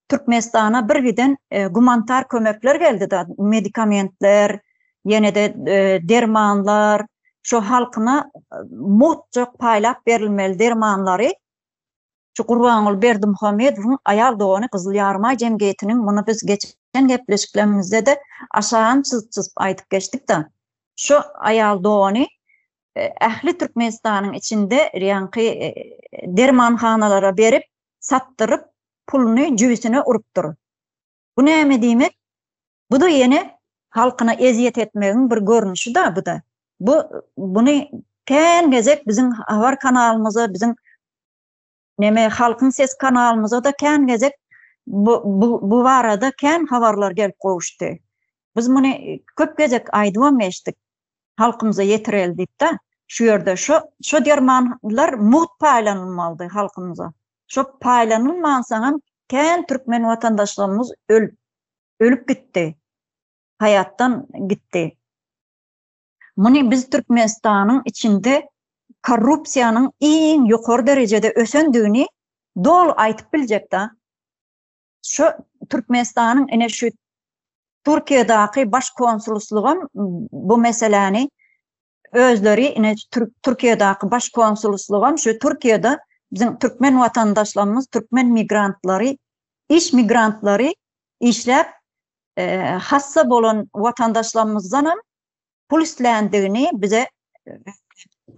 Türkmenistana bir giden gumantar kömekler geldi-da, medikamentler, ýene-de dermanlar, şo halkyna mugtjak paýlap berilmeli dermanlary şu Gurbanguly Berdimuhamedowyň aýal dogany Gyzyl Ýarymaý jemgyýetiniň muny biz geçen gepleşiklerimizde-de aşagyn çyzyp-çyzyp aýdyp geçdik-de, şo aýal dogany ähli Türkmenistanyň içinde ýaňky dermanhanalara berip, satdyryp, puluny jübüsine urupdyr. Bu näme diýmek? Bu-da ýene halkyna ezýet etmegiň bir görnüşi-da bu-da. Bu buny kän gezek biziň habar kanalymyza, biziň neme Halkyň sesi kanalymyza-da kän gezek bu bu bu barada kän habarlar gelip gowuşdy. Biz muny köp gezek aýdybam geçdik. Halkymyza ýetireli diýip-de, şu ýerde şo şo dermanlar mugt paýlanylmalydy halkymyza. Şo paýlanylmansoňam kän türkmen watandaşlarymyz ölüp ölüp gitdi. Haýatdan gitdi. Muny biz Türkmenistanyň içinde korrupsiýanyň iň ýokary derejede ösendigini doly aýtyp biljek-da. Şu Türkmenistanyň ine şu Türkiýedäki baş konsullugam bu meseläni özleri ine Türkiýedäki baş konsullugam şu Türkiýede biziň türkmen watandaşlarymyz, türkmen migrantlary, iş migrantlary işläp hassa bolan watandaşlarymyzdanam pul isländigini bize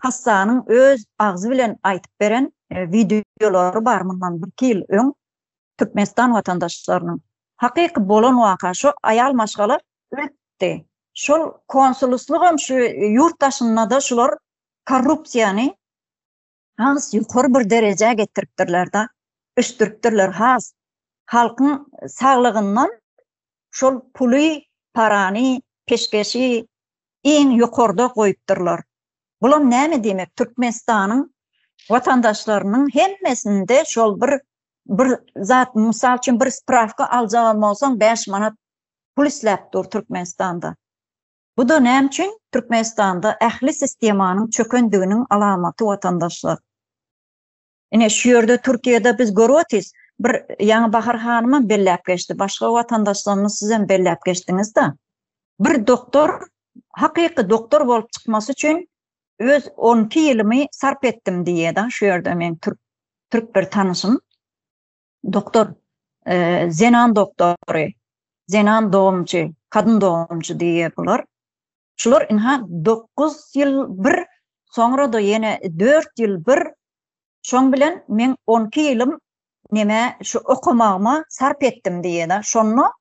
hassanyň öz agzy bilen aýtyp beren wideolary bar mundan birki ýyl öň Türkmenistan watandaşlarynyň. Hakyky bolan waka şo aýal maşgala ölüpdi. Şol konsullugam şu ýurt daşynda-da şular korrupsiýany has ýokary bir derejä getiripdirler-de, ösdüripdirler has. Halkyň saglygyndan şol puly, parany, peşgeşi iň ýokarda goýupdyrlar. Bulam näme diýmek? Türkmenistanyň watandaşlarynyň hemmesinde şol bir bir zat, mysal üçin bir sprawka aljagam bolsaň 5 manat pul isläp dur Türkmenistanda. Bu-da näme üçin Türkmenistanda ähli sistemanyň çökendiginiň alamaty watandaşlar. Ine şu ýerde Türkiýede biz görüp otyrys. Bir ýaňy Bahar hanymam belläp geçdi. Başga watandaşlarymyz sizem belläp geçdiňiz-de. Bir doktor hakyky doktor bolup çykmasy üçin öz 12 ýylymy sarp etdim diýýär-de şu ýerde meň türk türk bir tanyşym. Doktor, e, zenan doktory, zenan dogumçy, kadyn dogumçy diýýär bular. Şular inha 9 ýyl bir, soňra-da ýene 4 ýyl bir, şoň bilen meň 12 ýylym neme şu okamagyma sarp etdim diýýär. Şonda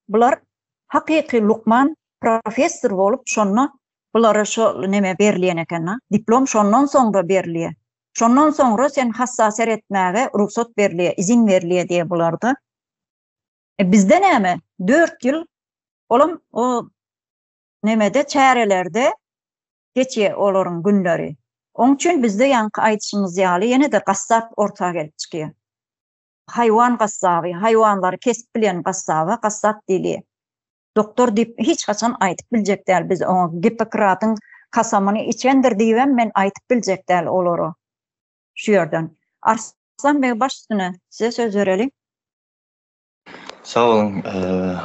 bular hakyky lukman, professor bolup şonda bulara şo neme berilýän eken, diplom şondan soňra berilýär. Şondan soňra sen hassa seretmäge rugsat berilýär, izin berilýär diýýär bularda. E bizde näme? 4 ýyl olam o nemede çärelerde geçýär olaryň günleri. Oň üçin bizde ýaňky aýdyşymyz ýaly ýene-de gassap orta gelip çykýar. Haýwan gassaby, haýwanlary kesip bilen gassaba gassap diýilýär. Doktor diýip hiç haçan aýdyp biljek däl biz oňa Gippokratyň kasamyny içendir diýibem men aýdyp biljek däl olara şu ýerden. Arslan beg baş üstüne size söz bereli. Sag boluň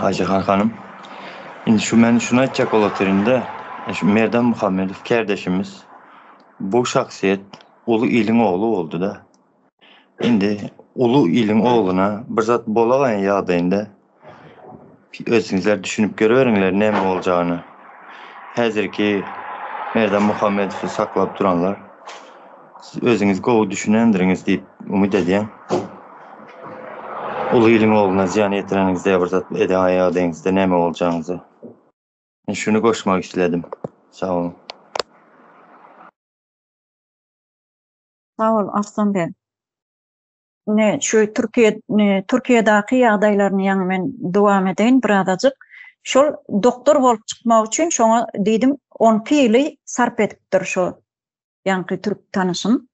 Aýjahan hanym. Indi şu men şuny aýtjak bolup otyryn-da, şu Merdan Muhammedow kärdeşimiz bu şahsyýet uly iliň ogly boldy-da. Indi uly iliň ogluna bir zat bolagaýan ýagdaýynda özüňizler düşünip görüberiňler näme boljagyny. Häzirki Merdan Muhammedowy saklap duranlar siz özüňiz gowy düşünendiriňiz diýip umyt edýän. Uly iliň ogluna zyýan ýetireniňizde ýa bir zat edäýen ýagdaýyňyzda näme boljagyňyzy. Şuny goşmak isledim. Sag boluň. Sag bol Arslan beg. Ine şu Türkiýe Türkiýedäki ýagdaýlaryny ýaňy men dowam edeýin birazajyk. Şol doktor bolup çykmak üçin şoňa diýdim 12 ýyly sarp edipdir şo ýaňky türk tanyşym.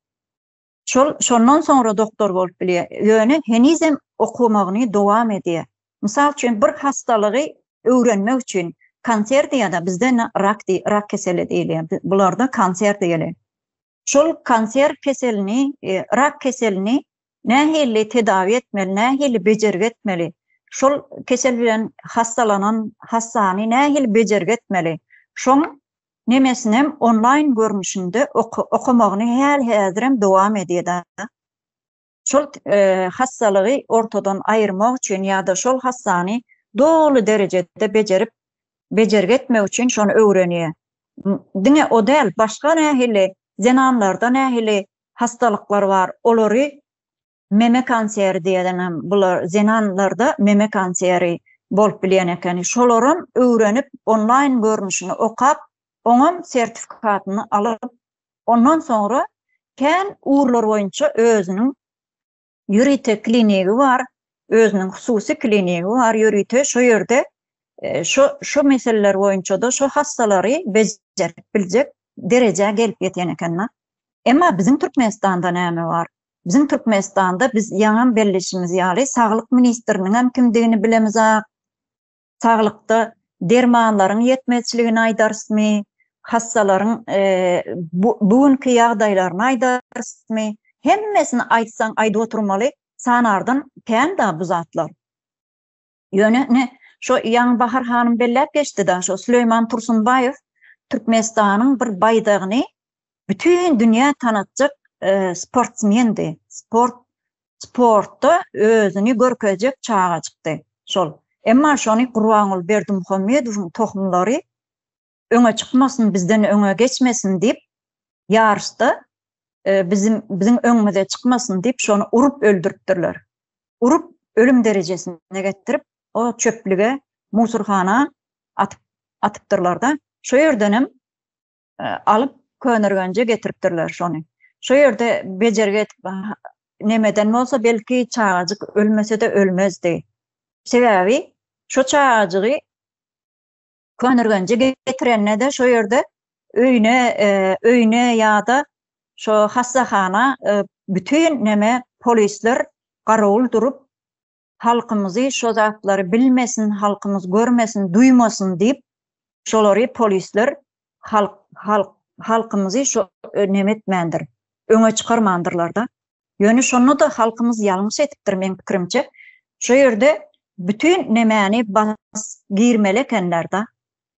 Şol şondan soňra doktor bolup bilýär. Ýöne henizem okamagyny dowam edýär. Mysal üçin bir hastalygy öwrenmek üçin kanser diýýär-de bizde rak diý rak keseli diýilýär. Bularda kanser diýilýär. Şol kanser keselini, rak keselini nähili tedawi etmeli, nähili bejergi etmeli, şol kesel bilen hassalanan hassany nähili bejergi etmeli, şoň nemesinem onlaýn görnüşinde okamagyny häli-häzirem dowam edýär. Şol hassalygy ortadan aýyrmak üçin ýa-da şol hassany doly derejede bejerip, bejergi etmek üçin şony öwrenýär. Diňe o däl, başga nähili zenanlarda nähili hassalyklar bar, olary meme kanseri diýedenem bular zenanlarda meme kanseri bolup bilýän ekeni. Şolaram öwrenip, onlaýn görnüşini okap, oňam sertifikatyny alyp, Ondan soňra kän ugurlar boýunça özüniň ýörite klinigi bar, özüniň hususy klinigi bar ýörite şo ýerde şo şo meseleler boýunça-da şo hassalary bejerip biljek derejä gelip ýeten eken-de. Emma biziň Türkmenistanda näme bar? Biziň Türkmenistanda biz ýaňam belleşimiz ýaly saglyk ministriniňem kimdigini bilemizak, Saglykda dermanlaryň ýetmezçiligini aýdarysmy, hassalaryň bu günki ýagdaýlaryny aýdarysmy, hemmesini aýtsaň aýdyp oturmaly, sanardan kän-da bu zatlar. Ýöne ine, şo ýaňy Bahar hanym belläp geçdi-da, şo Süleýman Tursunbaýew Türkmenistanyň bir baýdagyny bütin dünýä tanatjak sportsmendi, sport sportda özüni görkezjek çagajykdy şol. Emma şony Gurbanguly Berdimuhamedowyň tohumlary öňe çykmasyn, bizden öňe geçmesin diýip, ýaryşda bizim biziň öňümize çykmasyn diýip şony urup öldüripdirler. Urup ölüm derejesine getirip o çöplüge, musurhana atyp atypdyrlar-da. Şo ýerdenem alyp Köneürgenje getiripdirler şony. Şo ýerde bejergi edip nemeden bolsa belki çagajyk ölmese-de ölmezdi. Sebäbi şo çagajygy Köneürgenje getirende-de şo ýerde öýüne öýüne ýa-da şo hassahana bütin neme polisler garawul durup halkymyzy şo zatlary bilmesin, halkymyz görmesin, duýmasyn diýip, şolary polisler halk halk halkymyzy şo neme etmändir, öňe çykarmandyrlarda. Ýöne şonda-da halkymyz ýalňyş etipdir meň pikirimçe. Şo ýerde bütin nemäni bas girmeli ekenler-da.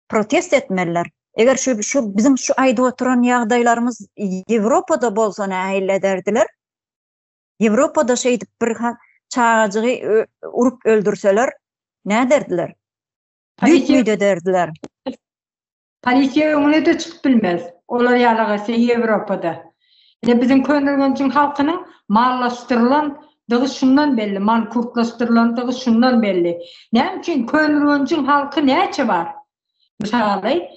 Protest etmeliler. Eger şu şu biziň şu aýdyp oturan ýagdaýlarymyz Ýewropada bolsa nähili ederdiler? Ýewropada şeýdip bir çagajygy urup öldürseler näderdiler? Düýt-müýt ederdiler. Polisiýa öňüne-de çykyp bilmez. Olar ýaly etse Ýewropada. Ine biziň Köneürgenjiň halkynyň mallaşdyrylandygy şundan belli, mankurtlaşdyrylandygy şundan belli. Näme üçin Köneürgenjiň halky näçe bar? Mysaly,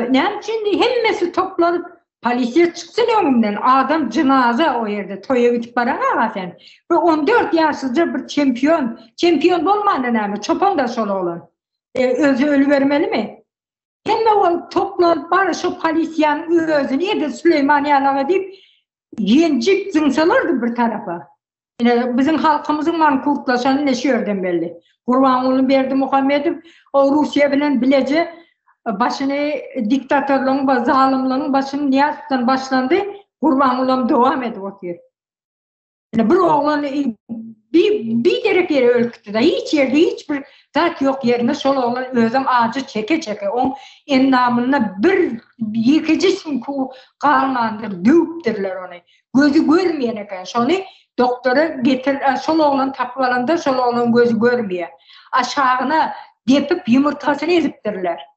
Näme üçin hemmesi toplanyp polisiýa çyksyn öňümden adam jynaza o ýerde toýa gidip baraňaga sen. Bu 14 ýaşlyja bir çempion, çempion bolmanda näme çopan da şol oglan. E, özi ölübermelimi? Hemme bolup toplanyp bar şo polisiýanyň özüni edil Süleýman ýalaga diýip ýenjip zyňsalardy bir tarapa. Ine, biziň halkymyzyň mankurtlaşany ine şu ýerden belli. Gurbanguly Berdimuhamedow o Russiýa bilen bileje başyny diktatorlygyň we zalymlygyň başyny Nyýazowdan başlandy, Gurbangulam dowam edip otyr. Ine bir oglan bi biderek ýere ölüp gitdi-de, hiç ýerde hiç bir zat ýok ýerinde şol oglan özem ajy çeke-çeke, oň endamynda bir ýekeje süňki galmandyr, döwüpdirler ony. Gözi görmeýän eken. Şony doktora getir, şol oglan tapyp alanda şol oglan gözi görmeýär. Aşagyna depip ýumurtgasyny ezipdirler.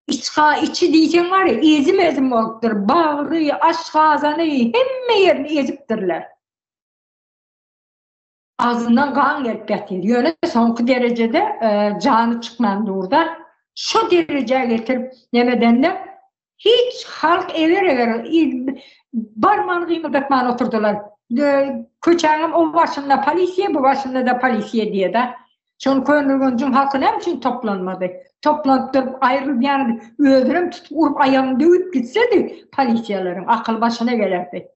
Içga içi diýseň bar ya, ezim-ezim bolupdyr. Bagry, aşgazany, hemme ýerini ezipdirler. Agzyndan gan gelip ýatyr. Ýöne soňky derejede jany çykman dur-da. Şo derejä getirip nemedende hiç halk eger-eger barman gymyldatman oturdylar. Köçäňem o başynda polisiýa, bu başynda-da polisiýa diýe-de. Şol Köneürgenjiň halky näme üçin toplanmady? Toplanyp durup aýrylyp ýany özünem tutup urup aýagyny döwüp gitsedi polisiýalaryň akyly başyna gelerdi.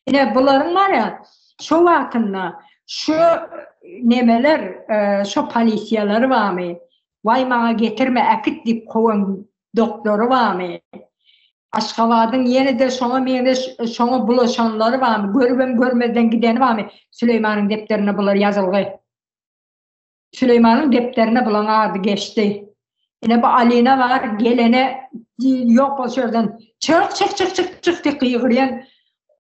Ine bularyň bar ýa şo wagtynda şo nemeler şo polisiýalary barmy waý maňa getirme äkit diýip kowan doktory barmy Aşgabadyň ýene-de şoňa meňzeş şoňa bulaşanlary barmy görübem görmezden gideni barmy Süleýmanyň depderinde bular ýazylgy. Süleýmanyň depderine bulaň ady geçdi. Ine bu Alina bar, gelene ýok bol şu ýerden, çyk, çyk, çyk, çyk, çyk diýip gygyrýan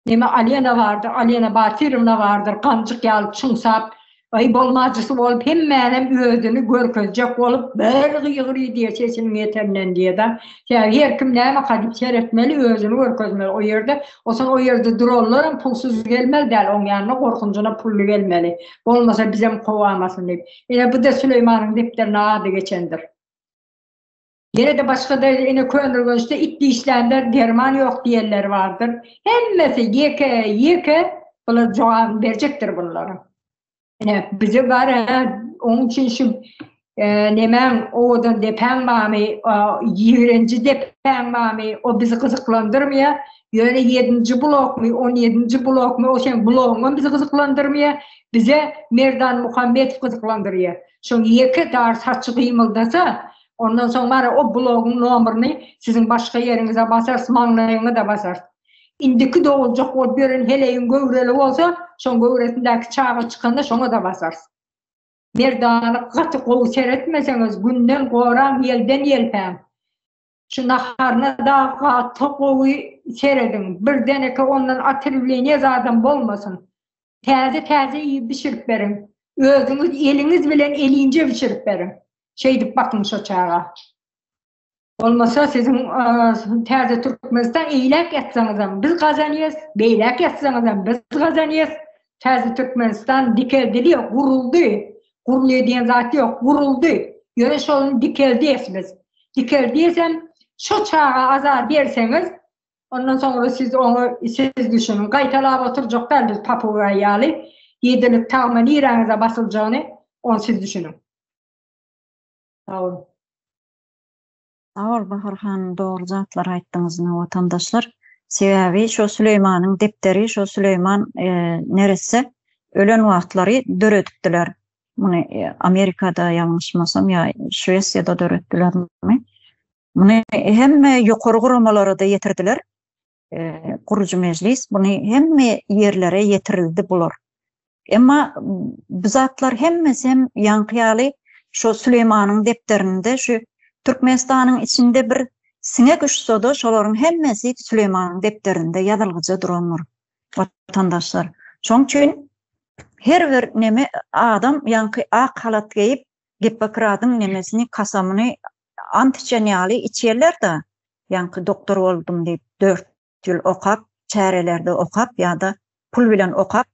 neme Alina bardyr, Alina Batyrowna bardyr, ganjyk ýaly çyňsap, aý bolmajysy bolup hemmänem özüni görkezjek bolup bir gygyrýar diýýär sesiniň ýeterinden diýýär-de. Sebäbi her kim nämeka diýip seretmeli, özüni görkezmeli o ýerde. Onsoň o ýerde duranlaram pulsuz gelmeli däl, oň ýanyna gorkunjyna pully gelmeli. Bolmasa bizem kowamasyn diýip. Ine bu-da Süleýmanyň depderine ady geçendir. Ýene-de başga-da ine Köneürgençde it dişlände derman ýok diýenleri bardyr. Hemmesi ýeke, ýeke bular jogabyny berjekdir bunlaryň. Ine bize bar hä, oň üçin şu nemäň owadan depäň barmy, ýigrenji depäň barmy, o bizi gyzyklandyrmaýar. Ýöne ýedinji blokmy, on ýedinji blokmy, o seň blogyňam bizi gyzyklandyrmaýar. Bize Merdan Muhammedow gyzyklandyrýar. Şoň ýeke dar saçy gymyldasa, ondan soň bar-a o blogyň nomerini siziň başga ýeriňize basarys, maňlaýyňa-da basarys. Indiki doguljak bolup ýören heleýiň göwreli bolsa, şoň göwresindäki çaga çykanda şoňa-da basarys. Merdany gaty gowy seretmeseňiz, günden goraň, ýelden ýelpäň. Şu naharyna dagy gaty gowy serediň. Birdeneke ondan otrwleniýe zadam bolmasyn. Täze-täze iýip bişirip beriň. Özüňiz eliňiz bilen elinje bişirip beriň. Şeýdip bakyň şo çaga. Bolmasa siziň täze Türkmenistan eýläk ýatsaňyzam biz gazanýas, beýläk ýatsaňyzam biz gazanýas. Täze Türkmenistan dikeldilýär, guruldy. Gurulýar diýen zat ýok, guruldy. Ýöne şony dikeldýäs biz. Dikeldýäsem şo çaga azar berseňiz, ondan soňra siz oňa siz düşüniň. Gaýtalap oturjak däl biz papugaý ýaly. Ýedilik tagma niräňize basyljagyny ony siz düşüniň. Sag boluň. Sag bol Bahar hanym dogry zatlar aýtdyňyz ine watandaşlar. Sebäbi şo Süleýmanyň depderi şo Süleýman neresse ölen wagtlary döredipdiler. Muny Amerikada ýalňyşmasam ýa Şwesiýada döretdilermi? Muny hemme ýokary guramalara-da ýetirdiler. Gurujy mejlis muny hemme ýerlere ýetirildi bular. Emma bu zatlar hemmesi hem ýaňky ýaly şo Süleýmanyň depderinde şu Türkmenistanyň içinde bir siňek uçsa-da şolaryň hemmesi Süleýmanyň depderinde ýazylgyja durandyr watandaşlar. Şoň üçin her bir neme adam ýaňky ak halat geýip Gippokradyň nemesini kasamyny ant içen ýaly içýärler-de ýaňky doktor boldum diýip dört ýyl okap, çärelerde okap ýa-da pul bilen okap,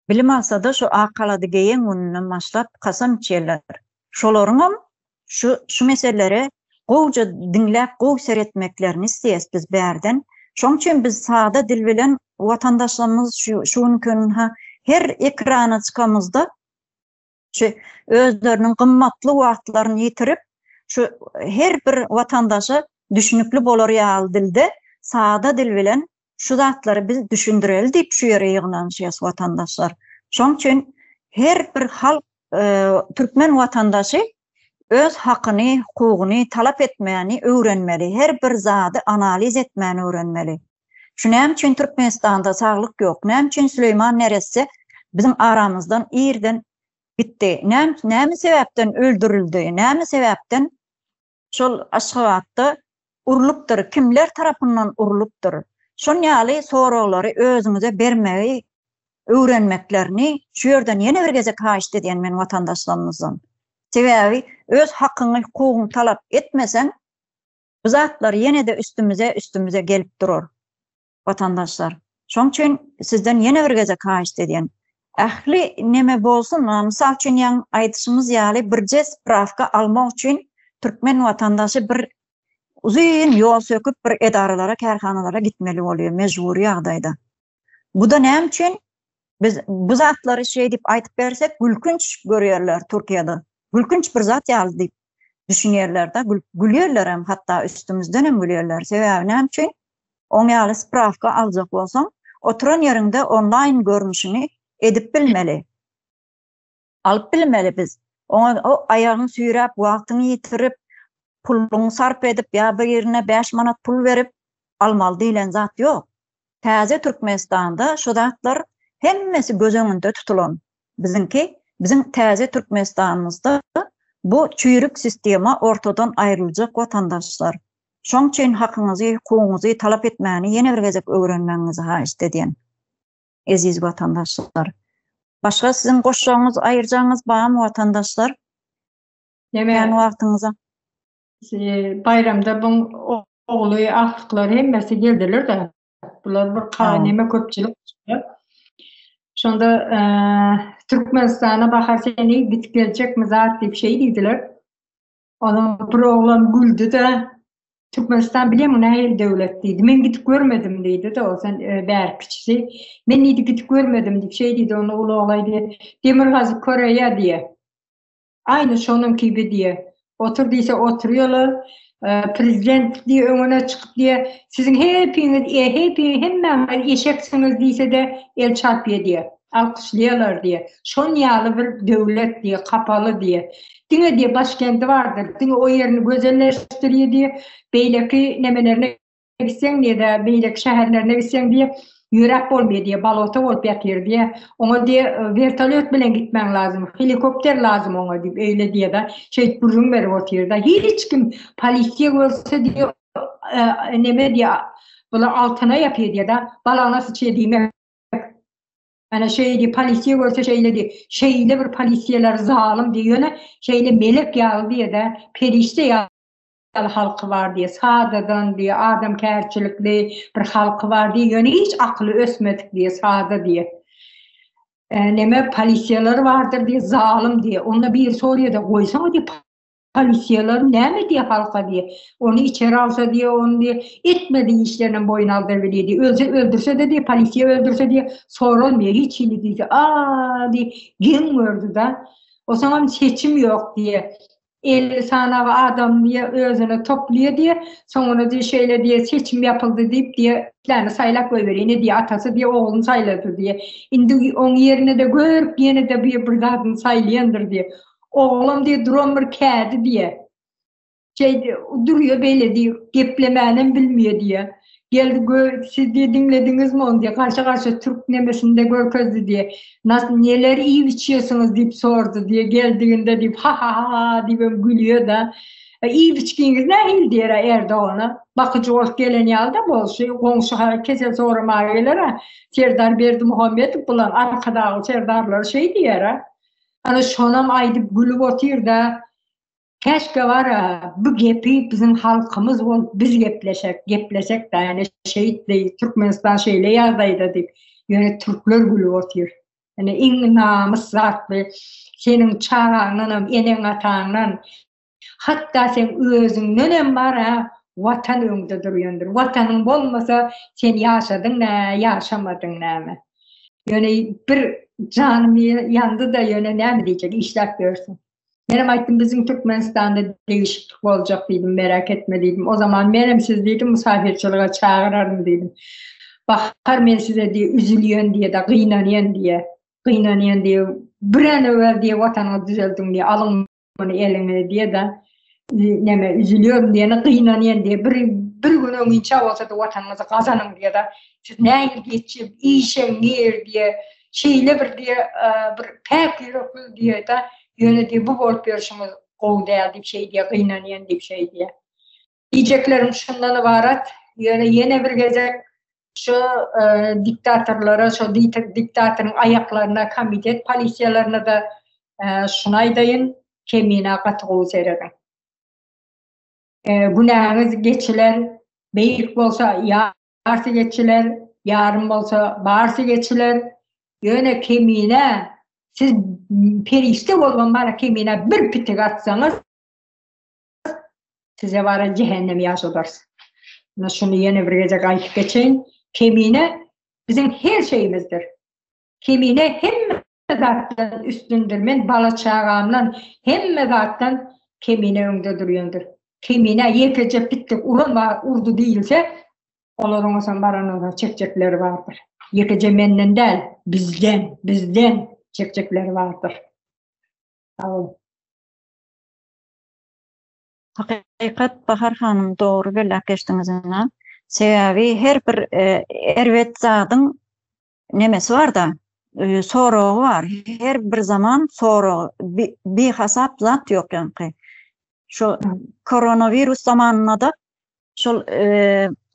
bilim alsa-da şu ak halady geýen gününden başlap kasam içýärler. Şolaryňam şu şu meselelere gowja diňläp, gowy seretmeklerini isleýäs biz bärden. Şoň üçin biz sada dil bilen watandaşlarymyz şu şu günki gün her ekrana çykamyzda şu özleriniň gymmatly wagtlaryny ýitirip, şu her bir watandaşa düşünikli bolar ýaly dilde, sada dil bilen şu zatlary biz düşündireli diýip şu ýere ýygnanyşýas watandaşlar. Şoň üçin her bir halk türkmen watandaşy öz hakyny, hukugyny talap etmäni öwrenmeli, her bir zady analiz etmäni öwrenmeli. Şu näme üçin Türkmenistanda saglyk ýok? Näme üçin Süleýman neresse biziň aramyzdan irden gitdi? Näme näme sebäpden öldürildi? Näme sebäpden şol Aşgabatda urlupdyr? Kimler tarapyndan urlupdyr? Şon ýaly soraglary özüňize bermegi öwrenmeklerini şu ýerden ýene bir gezek haýyşt edýän men watandaşlarymyzdan. Sebäbi öz hakyňy, hukugyňy talap etmeseň, Bu zatlar ýene-de üstümize üstümize gelip durar watandaşlar. Şoň üçin sizden ýene bir gezek haýyşt edýän. Ähli neme bolsun, mysal üçin ýaň aýdyşymyz ýaly birje sprawka almak üçin. türkmen watandaşy bir uzyn ýol söküp bir edaralara, kärhanalara gitmeli bolýar mejbury ýagdaýda. Bu-da näme üçin? Biz bu zatlary şeý diýip aýdyp bersek gülkünç görýärler Türkiýede. Gülkünç bir zat ýaly diýip düşünýärler-de, gülýärler hem hatda üstümizden hem gülýärler. Sebäbi näme üçin? Oň ýaly sprawka aljak bolsaň, oturan ýeriňde onlaýn görnüşini edip bilmeli. Alyp bilmeli biz. Oňa o aýagyňy süýräp, wagtyňy ýitirip, puluňy sarp edip ýa birine 5 manat pul berip almaly diýlen zat ýok. Täze Türkmenistanda şu zatlar hemmesi göz öňünde tutulan. Biziňki, biziň täze Türkmenistanymyzda bu çüýrük sistema ortadan aýryljak watandaşlar. Şoň üçin hakyňyzy, hukugyňyzy talap etmäni ýene bir gezek öwrenmegiňizi haýyşt edýän. Eziz watandaşlar. Başga siziň goşjagyňyz, aýyrjagyňyz barmy watandaşlar? Neme? Kän wagtyňyza. Baýramda buň ogly, agtyklary hemmesi geldiler-de. Bular bir ka neme köpçülik. Şonda Türkmenistana Bahar seni gidip geljekmi zat diýip şeý diýdiler. Onuň bir oglan güldi-de, Türkmenistan bilýäňmi nähili döwlet diýdi. Men gidip görmedim diýdi-de, o sen e, bäri kiçisi. Men diýdi gidip görmedim diýip şeý diýdi, onda uly oglan diýdi, Demirgazyk Koreýa diýe. Aýny şonuň kibi diýe. Otur diýse oturýarlar. E, prezident diýe öňüne çykyp diýe, siziň hepiňiz, e, hepiňiz hemmäňiz eşeksiňiz diýse-de el çarpýar diýe. Alkyşlaýarlar diýe. Şon ýaly bir döwlet diýe, kapaly diýe. Diňe diýe başkendi bardyr, diňe o ýerini gözelleşdirýär diýe, beýleki nemelerine gitseň diýe-de, beýleki şäherlerine gitseň diýe, ýöräp bolmaýar diýe, balota bolup ýatyr diýe. Oňa diýe wertolýot bilen gitmäň lazym, helikopter lazym oňa diýip, öýle diýe-de, şeýdip gürrüň berip otyr-da. Hiç kim polisiýa görse diýe, neme diýe, bular altyna ýapýar diýe-de, balagyna syçýar diýmek. Ana şeýdi, polisiýa görse şeýle diý. Şeýle bir polisiýalar zalym diý, ýöne şeýle melek ýaly diýe-de, perişde ýaly halky bar diý, sadadan diý, adamkärçilikli bir halky bar diý, ýöne hiç akyly ösmedik diý, sada diý. Neme polisiýalar bardyr diý, zalym diý. Onda biri sorýa-da, goýsaňa diý, Polisiýalar näme diýýär halka diýýär. Ony içeri alsa diýýär, ony diýýär, etmedik işlerinem boýun aldyryp bilýär diýýär. Ölse öldürse-de diýýär, polisiýa öldürse diýýär, soralmaýar hiç hili diýse, a diýip geň gördi-de. Osaňam seçim ýok diýýär. 50 sanagy adam diýýär, özüne toplaýar diýýär. Soňuna diýýär, şeýle diýýär, seçim ýapyldy diýip diýýär, isläni saýlap goýberýär. Ine diýýär, atasy diýýär, ogluny saýlady diýýär. Indi oň ýerine-de görüp ýene-de bir zadyny saýlaýandyr diýýär. Oglam diýe duran bir kädi diýe. Şeý durýa beýle diýip, geplemänem bilmeýä diýe. Geldi gö siz diýe diňlediňizmi ony diýe, garşy-garşy türk nemesinde görkezdi diýe. Nas neler iýip içýesiňiz diýip sordy diýe, geldiginde diýip ha-ha-ha diýibem gülýä-de. Iýip içgiňiz nähili diýer-ä Erdogana. Bakyjy bolup gelen ýaly-da bolşy, goňşy kesel soramaga geler-ä. Serdar Berdimuhamedow bilen Arkadagly serdarlary şeý diýer-ä. Ana şonam aýdyp gülüp otyrda, käşgä bara bu gepi biziň halkymyz bolup biz gepleşek, gepleşek da ýani şeýtdi, Türkmenistan şeýle ýagdaýda diýip, ýöne türkler gülüp otyr. Ýani iň namys zat bu. Seniň çagaňdanam, eneň-ataňdan, Hatda seň özüňdenem bar-a, Watan öňde durýandyr. Watanyň bolmasa, sen ýaşadyň nä, ýaşamadyň näme. Ýöne bir janym ýandy-da, ýöne näme diýjek, işläp ýörsün. Menem aýtdym, biziň Türkmenistanda degişiklik boljak diýdim, merak etme diýdim. O zaman menem sizi diýdim, musafirçilige çagyraryn diýdim. Bahar men size diýe üzülýän diýe-de, gynanýan diýe. Gynanýan diýe, birän öwel diýe watanyňyzy düzeldiň diýe, alyň muny eliňe diýe-de, neme üzülýärin diýene gynanýan diýe, bir bir gün öňinçä bolsa-da watanyňyzy gazanyň diýe-de, siz nähili geçip, işeňňir diýe, şeýle bir diýe, bir päk ýürekli diýe-de, ýöne diýe bu bolup ýörşüňiz gowy däl diýip şeý diýe, gynanýan diýip şeý diýe. Diýjeklerim şundan ybarat, ýöne ýene bir gezek şu diktatorlara, şu diktatoryň aýaklaryna, komitet polisiýalaryna-da şuny aýdaýyn, Kemine gaty gowy serediň. Günäňiz geçiler, beýik bolsa ýarsy geçiler, ýarym bolsa barsy geçiler. Ýöne Kemine siz perişde bolubam bara Kemine bir pitik atsaňyz, Size bara jähennem ýaşadarys. Ine şuny ýene bir gezek aýdyp geçeýin. Kemine biziň her şeyimizdir. Kemine hemme zatdan üstündir. Men bala-çagamdan hemme zatdan Kemine öňde durýandyr. Kemine ýekeje pitlik uran bar, urdy diýilse, olaryň bolsa barandan soň çekjekleri bardyr. Ýekeje menden däl, bizden, bizden çekjekleri bardyr. Sag boluň. Hakykat Bahar hanym dogry belläp geçdiňiz ina. Sebäbi her bir erbet zadyň nemesi barda, soragy bar. Her bir zaman sorag, bihasap zat ýok ýaňky. Şu koronawirus zamanynda-da şol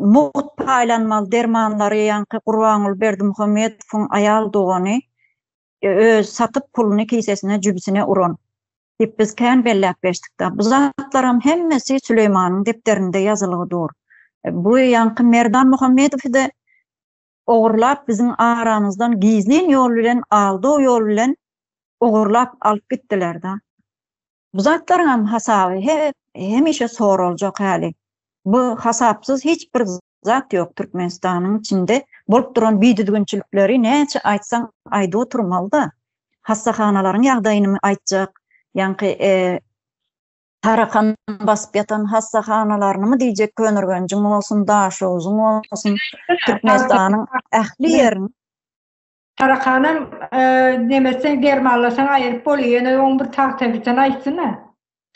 mugt paýlanmaly dermanlary ýaňky Gurbanguly Berdimuhamedowyň aýal dogany öz satyp puluny kisesine, jübüsine uran. Diýip biz kän belläp geçdik-de. Bu zatlaram hemmesi Süleýmanyň depderinde ýazylgy dur. Bu ýaňky Merdan Muhammedowy-da ogurlap biziň aramyzdan gizlin ýol bilen aldaw ýol bilen ogurlap alyp gitdiler-de. Bu zatlaryňam hasaby hemişe soraljak häli. Bu hasapsyz hiç bir zat ýok Türkmenistanyň içinde bolup duran bidüzgünçilikleri näçe aýtsaň aýdyp oturmaly-da. Hassahanalaryň ýagdaýynymy aýtjak, ýaňky tarakan basyp ýatan hassahanalarynymy diýjek Köneürgenjiň bolsun, Daşogzuň bolsun, Türkmenistanyň ähli ýerini. Tarakanam nemetseň dermanlasaň aýyryp bolýar, ýöne oň bir tagtabitini aýtsyna.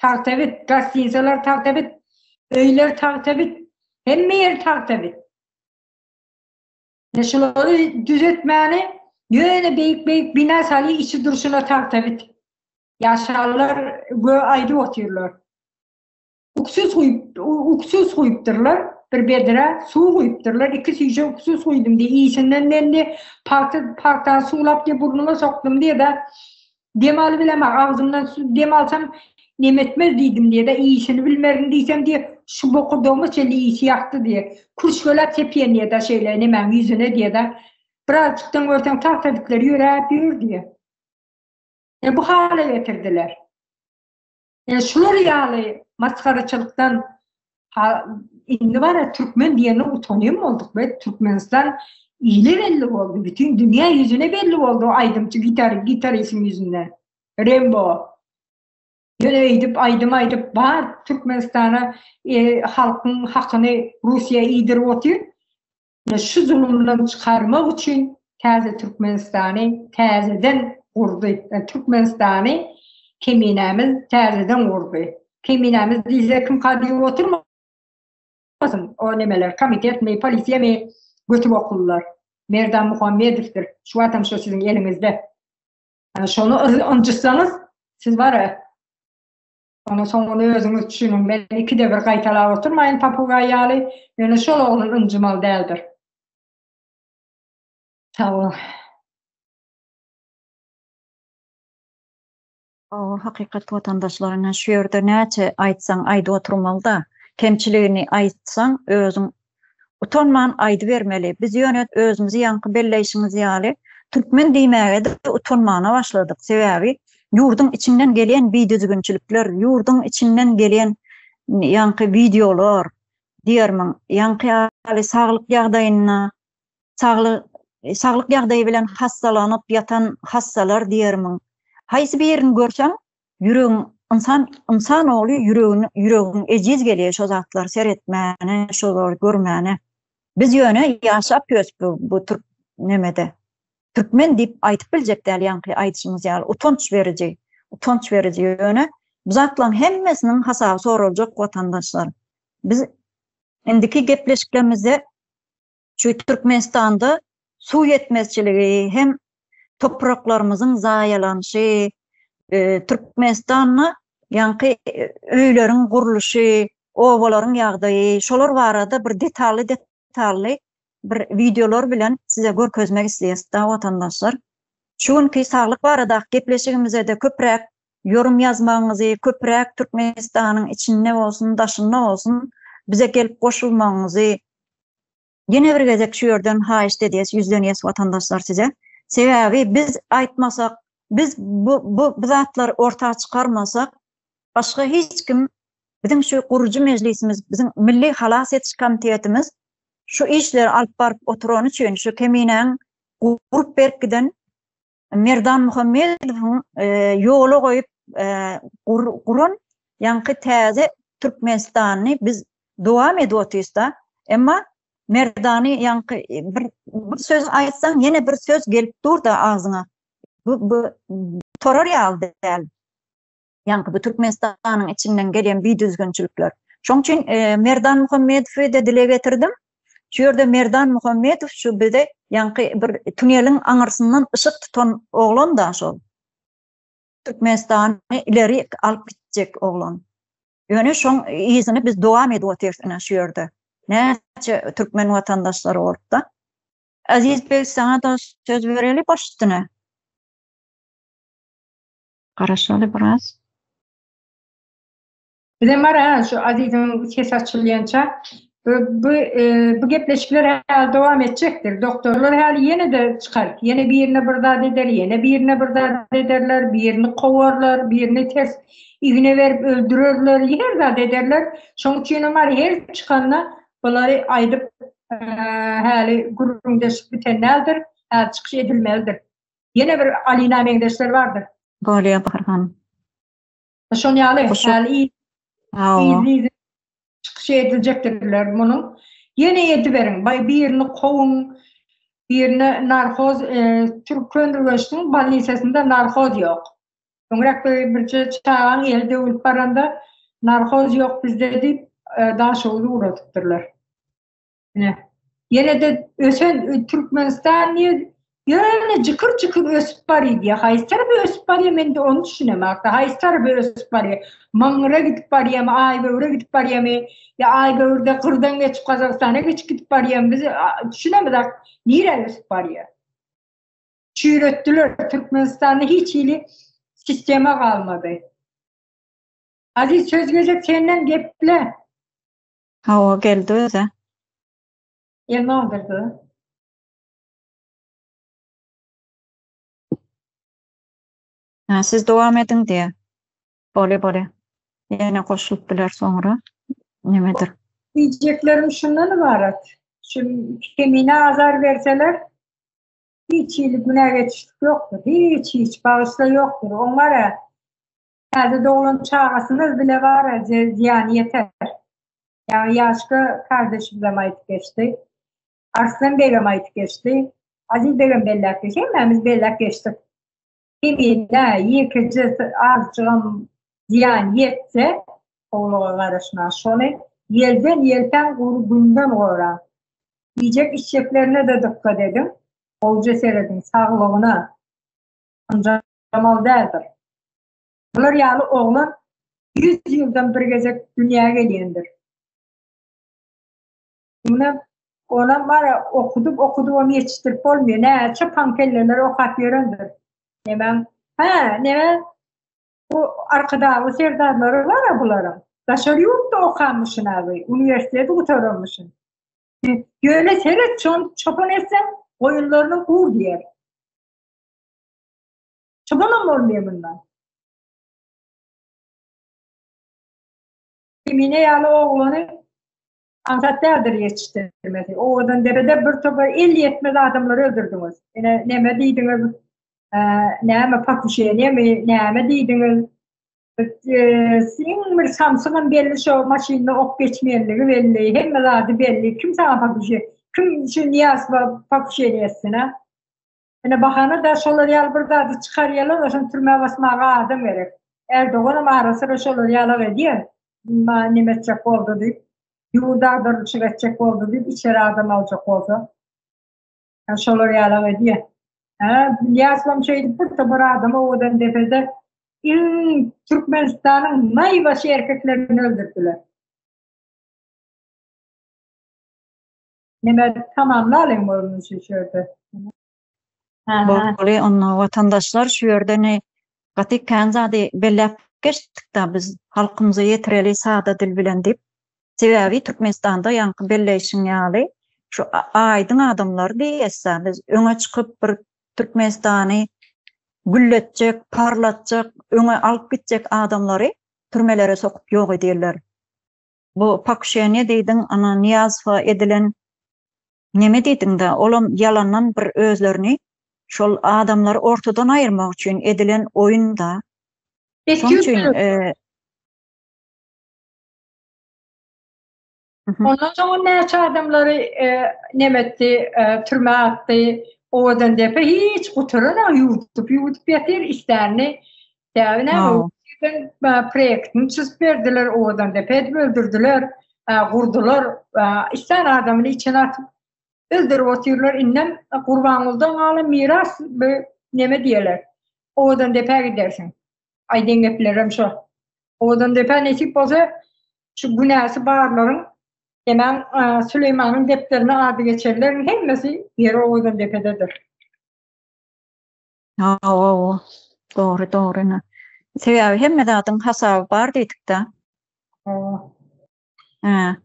Tagtabit, gostinsalar tagtabit, öýler tagtabit, hemme ýer tagtabit. Ine şulary düzetmäni ýöne beýik-beýik bina saly içi durşuna tagtabit. Ýaşalylar gö aýdyp otyrlar. Uksus guýup, uksus guýupdyrlar, bir bedrä suw guýupdyrlar, iki süýje uksus guýdum diýip, işinden men diýip, pagta, pagtany suwlap diýip burnuma sokdum diýip-de, dem alybilemok, agzymdan dem alsam nem etmez diýdim diýip-de, işini bilmerin diýsem diýip, şu bokurdagyma çenli işi ýakdy diýip, kürşgeläp sepýän diýip-de, şeýle nemäň ýüzüne diýip-de, birazjykdan görseň tagtabitler ýöräp ýör diýip. E, bu hala getirdiler. E, şular ýaly masgaraçylykdan indi bara türkmen diýene utanýan bolduk we Türkmenistan ile belli boldy, bütün dünýä ýüzüne belli boldy o aýdymçy gitar gitarisiň ýüzünden. Rembo. Ýöne eýdip aýdym aýdyp bar Türkmenistana e, halkyň hakyny Russiýa iýdirip otyr. Ine şu zulumdan çykarmak üçin täze Türkmenistany täzeden gurdy. Yani Türkmenistany keminämiz täzeden gurdy. Keminämiz diýse kim diýip oturmasyn. O nemeler, komitetmi, polisiýamy götüp okullar. Merdan Muhammedowdyr. Şu wagtam şo siziň eliňizde. Yani şony ynjytsaňyz siz bara Onuň soňuny özüňiz düşüniň. Men ikide bir gaýtalap oturmaýyn papugaý ýaly, ýöne şol oglan ynjymaly däldir. Sag boluň. Hawa hakykat watandaşlar ine şu ýerde näçe aýtsaň aýdyp oturmalyda kemçiligini aýtsaň özüň utanman aýdybermeli biz ýöne özümizi ýaňky belleýşiňiz ýaly türkmen diýmägede utanmana başladyk sebäbi ýurduň içinden gelýän bidüzgünçilikler ýurduň içinden gelýän ýaňky wideolar diýermiň ýaňky ýaly saglyk ýagdaýynda saglyk saglyk ýagdaýy bilen hassalanyp ýatan hassalar diýermiň haýsy birini görseň Ýüregiň ynsan ynsan ogly ýüregini ýüregiň ejiz gelýär şo zatlary seretmäne şolary görmäne. Biz ýöne ýaşap ýörüs bu bu türk nemede. Türkmen diýip aýdyp biljek däl ýaňky aýdyşymyz ýaly utanç beriji utanç beriji ýöne bu zatlaryň hemmesiniň hasaby soraljak watandaşlar. Biz indiki gepleşiklerimizde Şu Türkmenistanda suw ýetmezçiligi hem topraklarymyzyň zaýalanyşy, Türkmenistanda ýaňky öýleriň gurluşy, obalaryň ýagdaýy, şolar barada bir detally-detally bir wideolar bilen size görkezmek isleýäs-da watandaşlar. Şu günki saglyk baradaky gepleşigimize-de köpräk ýorum ýazmagyňyzy, köpräk Türkmenistanyň içinde bolsun, daşynda bolsun bize gelip goşulmagyňyzy Ýene bir gezek şu ýerden haýyşt edýäs, ýüzlenýäs watandaşlar size. Sebäbi biz aýtmasak, biz bu bu bu zatlary orta çykarmasak, başga hiç kim Biziň şu gurujy mejlisimiz, biziň Milli halas ediş komitetimiz şu işleri alyp baryp oturany üçin şu Keminäň gurup berip giden Merdan Muhammedowyň ýola goýup guran ýaňky täze Türkmenistanyny biz dowam edip otyrys-da. Emma Merdany ýaňky bir bir söz aýtsaň ýene bir söz gelip dur-da agzyňa. Bu bu gutarar ýaly däl. Ýaňky bu Türkmenistanyň içinden gelýän bidüzgünçilikler. Şoň üçin Merdan Muhammedowy-da dile getirdim. Şu ýerde Merdan Muhammedow şu bize ýaňky bir tuneliň aňyrsyndan yşyk tutan oglan-da şol. Türkmenistany ileri alyp gitjek oglan. Ýöne şoň yzyny biz dowam edip otyrys ine şu ýerde. Näçe türkmen watandaşlary bolup-da. Aziz beg saňa-da söz bereli baş üstüne. Garaşaly biraz. Bizem bar ha şu Aziziň sesi açylýança bu bu e, bu gepleşikler häli dowam etjekdir. Doktorlar häli ýene-de çykar. Ýene birine bir zat eder, ýene birine bir zat ederler, birini kowarlar, birini ters igne berip öldürerler, her zat ederler. Şoň üçin hem her çykanda bulary aýdyp e, häli gürrüňdeşlik biten däldir, häli çykyş edilmelidir. Ýene bir Alina meňzeşler bardyr. Bolýar Bahar hanym. Şon ýaly, häli yzly çykyş ediljekdirler munuň. Ýene ediberiň, baý birini kowuň, birine narkoz, e, Türkmenürgençiň bolnisasynda narkoz ýok. Öňräk bir birje çagaň eli döwülip baranda narkoz ýok bizde diýip, e, Daşoguza ugradypdyrlar. Ine. Ýene-de ösen Türkmenistan diýe ýöne jykyr-jykyr ösüp barýar diýe. Haýsy tarapa ösüp barýar men de ony düşünemok. Haýsy tarapa ösüp barýar? Maňňyra gidip barýarmy, Aýböwre gidip barýarmy? Ýa Aýböwürde gyrdan geçip Gazagystana geçip gidip barýarmy? Biz düşünemizok. Nirä ösüp barýar? Çüýretdiler. Türkmenistanda hiç hili sistema galmady. Aziz söz gezek senden geple. Hawa geldi özi. Elini aldyrdy. Ha, siz dowam ediň diýe. Bolýa bolýa. Ýene goşulyp biler soňra. Nemedir? Diýjeklerim şundan ybarat. Şu kemine azar berseler hiç hili günä geçişlik ýokdur. Hiç hiç bagyşla ýokdur. Oň bar-a Täze doglan çagasyňyz bile bar zyýany ýeter. Ýaňy ýaşka kardeşimizem aýdyp geçdi. Arslan begem aýdyp geçdi. Aziz begem belläp geçdi. Hemmämiz belläp geçdik. Kemine ýekeje azjygam zyýan ýetse, gowulyga garaşma. Şony ýelden ýelpäň gury günden goraň. Iýjek içjeklerine-de dykgat ediň. Gowja serediň saglygyna. Ynjamaly däldir. Bular ýaly oglan 100 ýyldan bir gezek dünýä gelýändir. Muny onam bar okudyp okudybam ýetişdirip bolmaýar. Näçe paňkelleler okap ýörendir. Nemäň? Hä, neme? Bu arkadagly serdarlary bar-a bularyň. Daşary ýurtda okanmyşyn abi, uniwersiteti gutaranmyşyn. Ýöne seret, şony çopan etseň, goýunlaryny gur diýer. Çopanam bolmaýar mundan. Kemine ýaly oglany aňsat däldir ýetişdirmesi. Owadan derede bir topar el ýetmez adamlary öldürdiňiz. Ine neme diýdiňiz? Näme pokuşeniýemi, näme diýdiňiz? Iň bir samsygam belli şo maşynda ok geçmeýänligi belli, hemme zady belli. Kim saňa pokuşe, kim şu Nyýazowa pokuşeniýe etsin, a? Ine bahana-da şolar ýaly bir zady çykarýarlar, oşony türmä basmaga adam gerek. Erdoganam ara-syra şolar ýalak edýär. Ma neme etjek boldy diýip, ýurt agdarylyşyk etjek boldy diýip, içeri adam aljak bolsa. Ýa şolar ýalak edýär. Hä, Nyýazowam şeýdip bir topar adam owadan depede iň Türkmenistanyň naýbaşy erkeklerini öldürdiler. Neme tamamlalyň bolmy şu ýerde. Boldy onda watandaşlar şu ýerde ne gaty kän zady belläp geçdik-da biz halkymyza ýetireli sada dil bilen diýip. Sebäbi Türkmenistanda ýaňky belleýşiň ýaly şu aýdyň adamlar diýýäs-da biz öňe çykyp bir Türkmenistany gülletjek, parlatjak, öňe alyp gitjek adamlary türmelere sokup ýok edýärler. Bu pokuşeniýe diýdiň, ana Nyýazowa edilen neme diýdiňdä, olam ýalandan bir özlerini şol adamlary ortadan aýyrmak üçin edilen oýun-da. Şoň üçin Ondan soň ol näçe adamlary neme etdi, türmä atdy. Owadan depe hiç gutaranok, ýuwdup ýuwdup ýatyr islänini. Sebäbi näme, o ýerden proýektini çyzyp berdiler, owadan depe edip öldürdiler, gurdular. Islän adamyny içine atyp öldürip otyrlar. Indem Gurbangulydan galan miras bu neme diýerler, owadan depä gidersiň. Aýdan geplerim şo. Owadan depä nesip bolsa şu günäsi barlaryň Emäň Süleýmanyň depderine ady geçenleriň hemmesi ýeri owadan depededir. Hawa, dogry, dogry. Sebäbi hemme zadyň hasaby bar diýdik-dä. Hawa. Hä.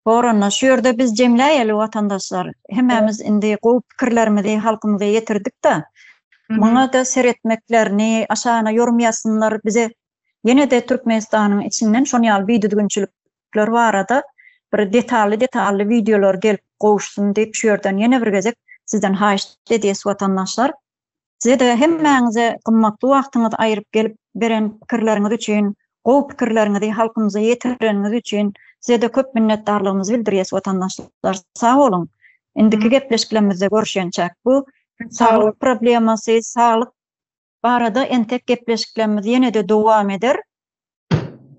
Bor onda şu ýerde biz jemläýeli watandaşlar. Hemmämiz indi gowy pikirlerimizi halkymyza ýetirdik-de. Muňa-da seretmeklerini, aşagyna ýorum ýazsynlar bize ýene-de Türkmenistanyň içinden şon ýaly bidüzgünçilikler barada bir detally-detally wideolar gelip gowuşsyn diýip şu ýerden ýene bir gezek sizden haýyşt edýäs watandaşlar. Size-de hemmäňize gymmatly wagtyňyzy aýyryp gelip beren pikirleriňiz üçin, gowy pikirleriňizi halkymyza ýetireniňiz üçin size-de köp minnetdarlygymyzy bildirýäs watandaşlar. Sag boluň. Indiki gepleşiklerimizde görüşýänçäk. Bu saglyk problemasy, saglyk barada entek gepleşiklerimiz ýene-de dowam eder.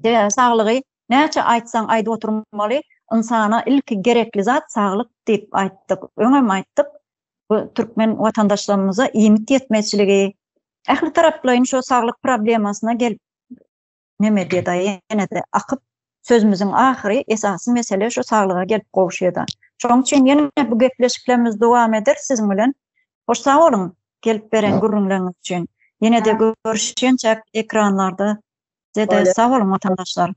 Sebäbi saglygy näçe aýtsaň aýdyp oturmaly, ynsana ilki gerekli zat saglyk diýip aýtdyk, öňem aýtdyk. Bu türkmen watandaşlarymyza iýmit ýetmezçiligi, ähli taraplaýyn şo saglyk problemasyna gelip neme edýär-de, ýene-de akyp sözümiziň ahyry esasy mesele şu saglyga gelip gowuşýar-da. Şonuň üçin ýene bu gepleşiklerimiz dowam eder siziň bilen. Hoş sag boluň gelip beren gürrüňleriňiz üçin. Ýene-de görüşýänçäk ekranlarda. Size-de sag boluň watandaşlar.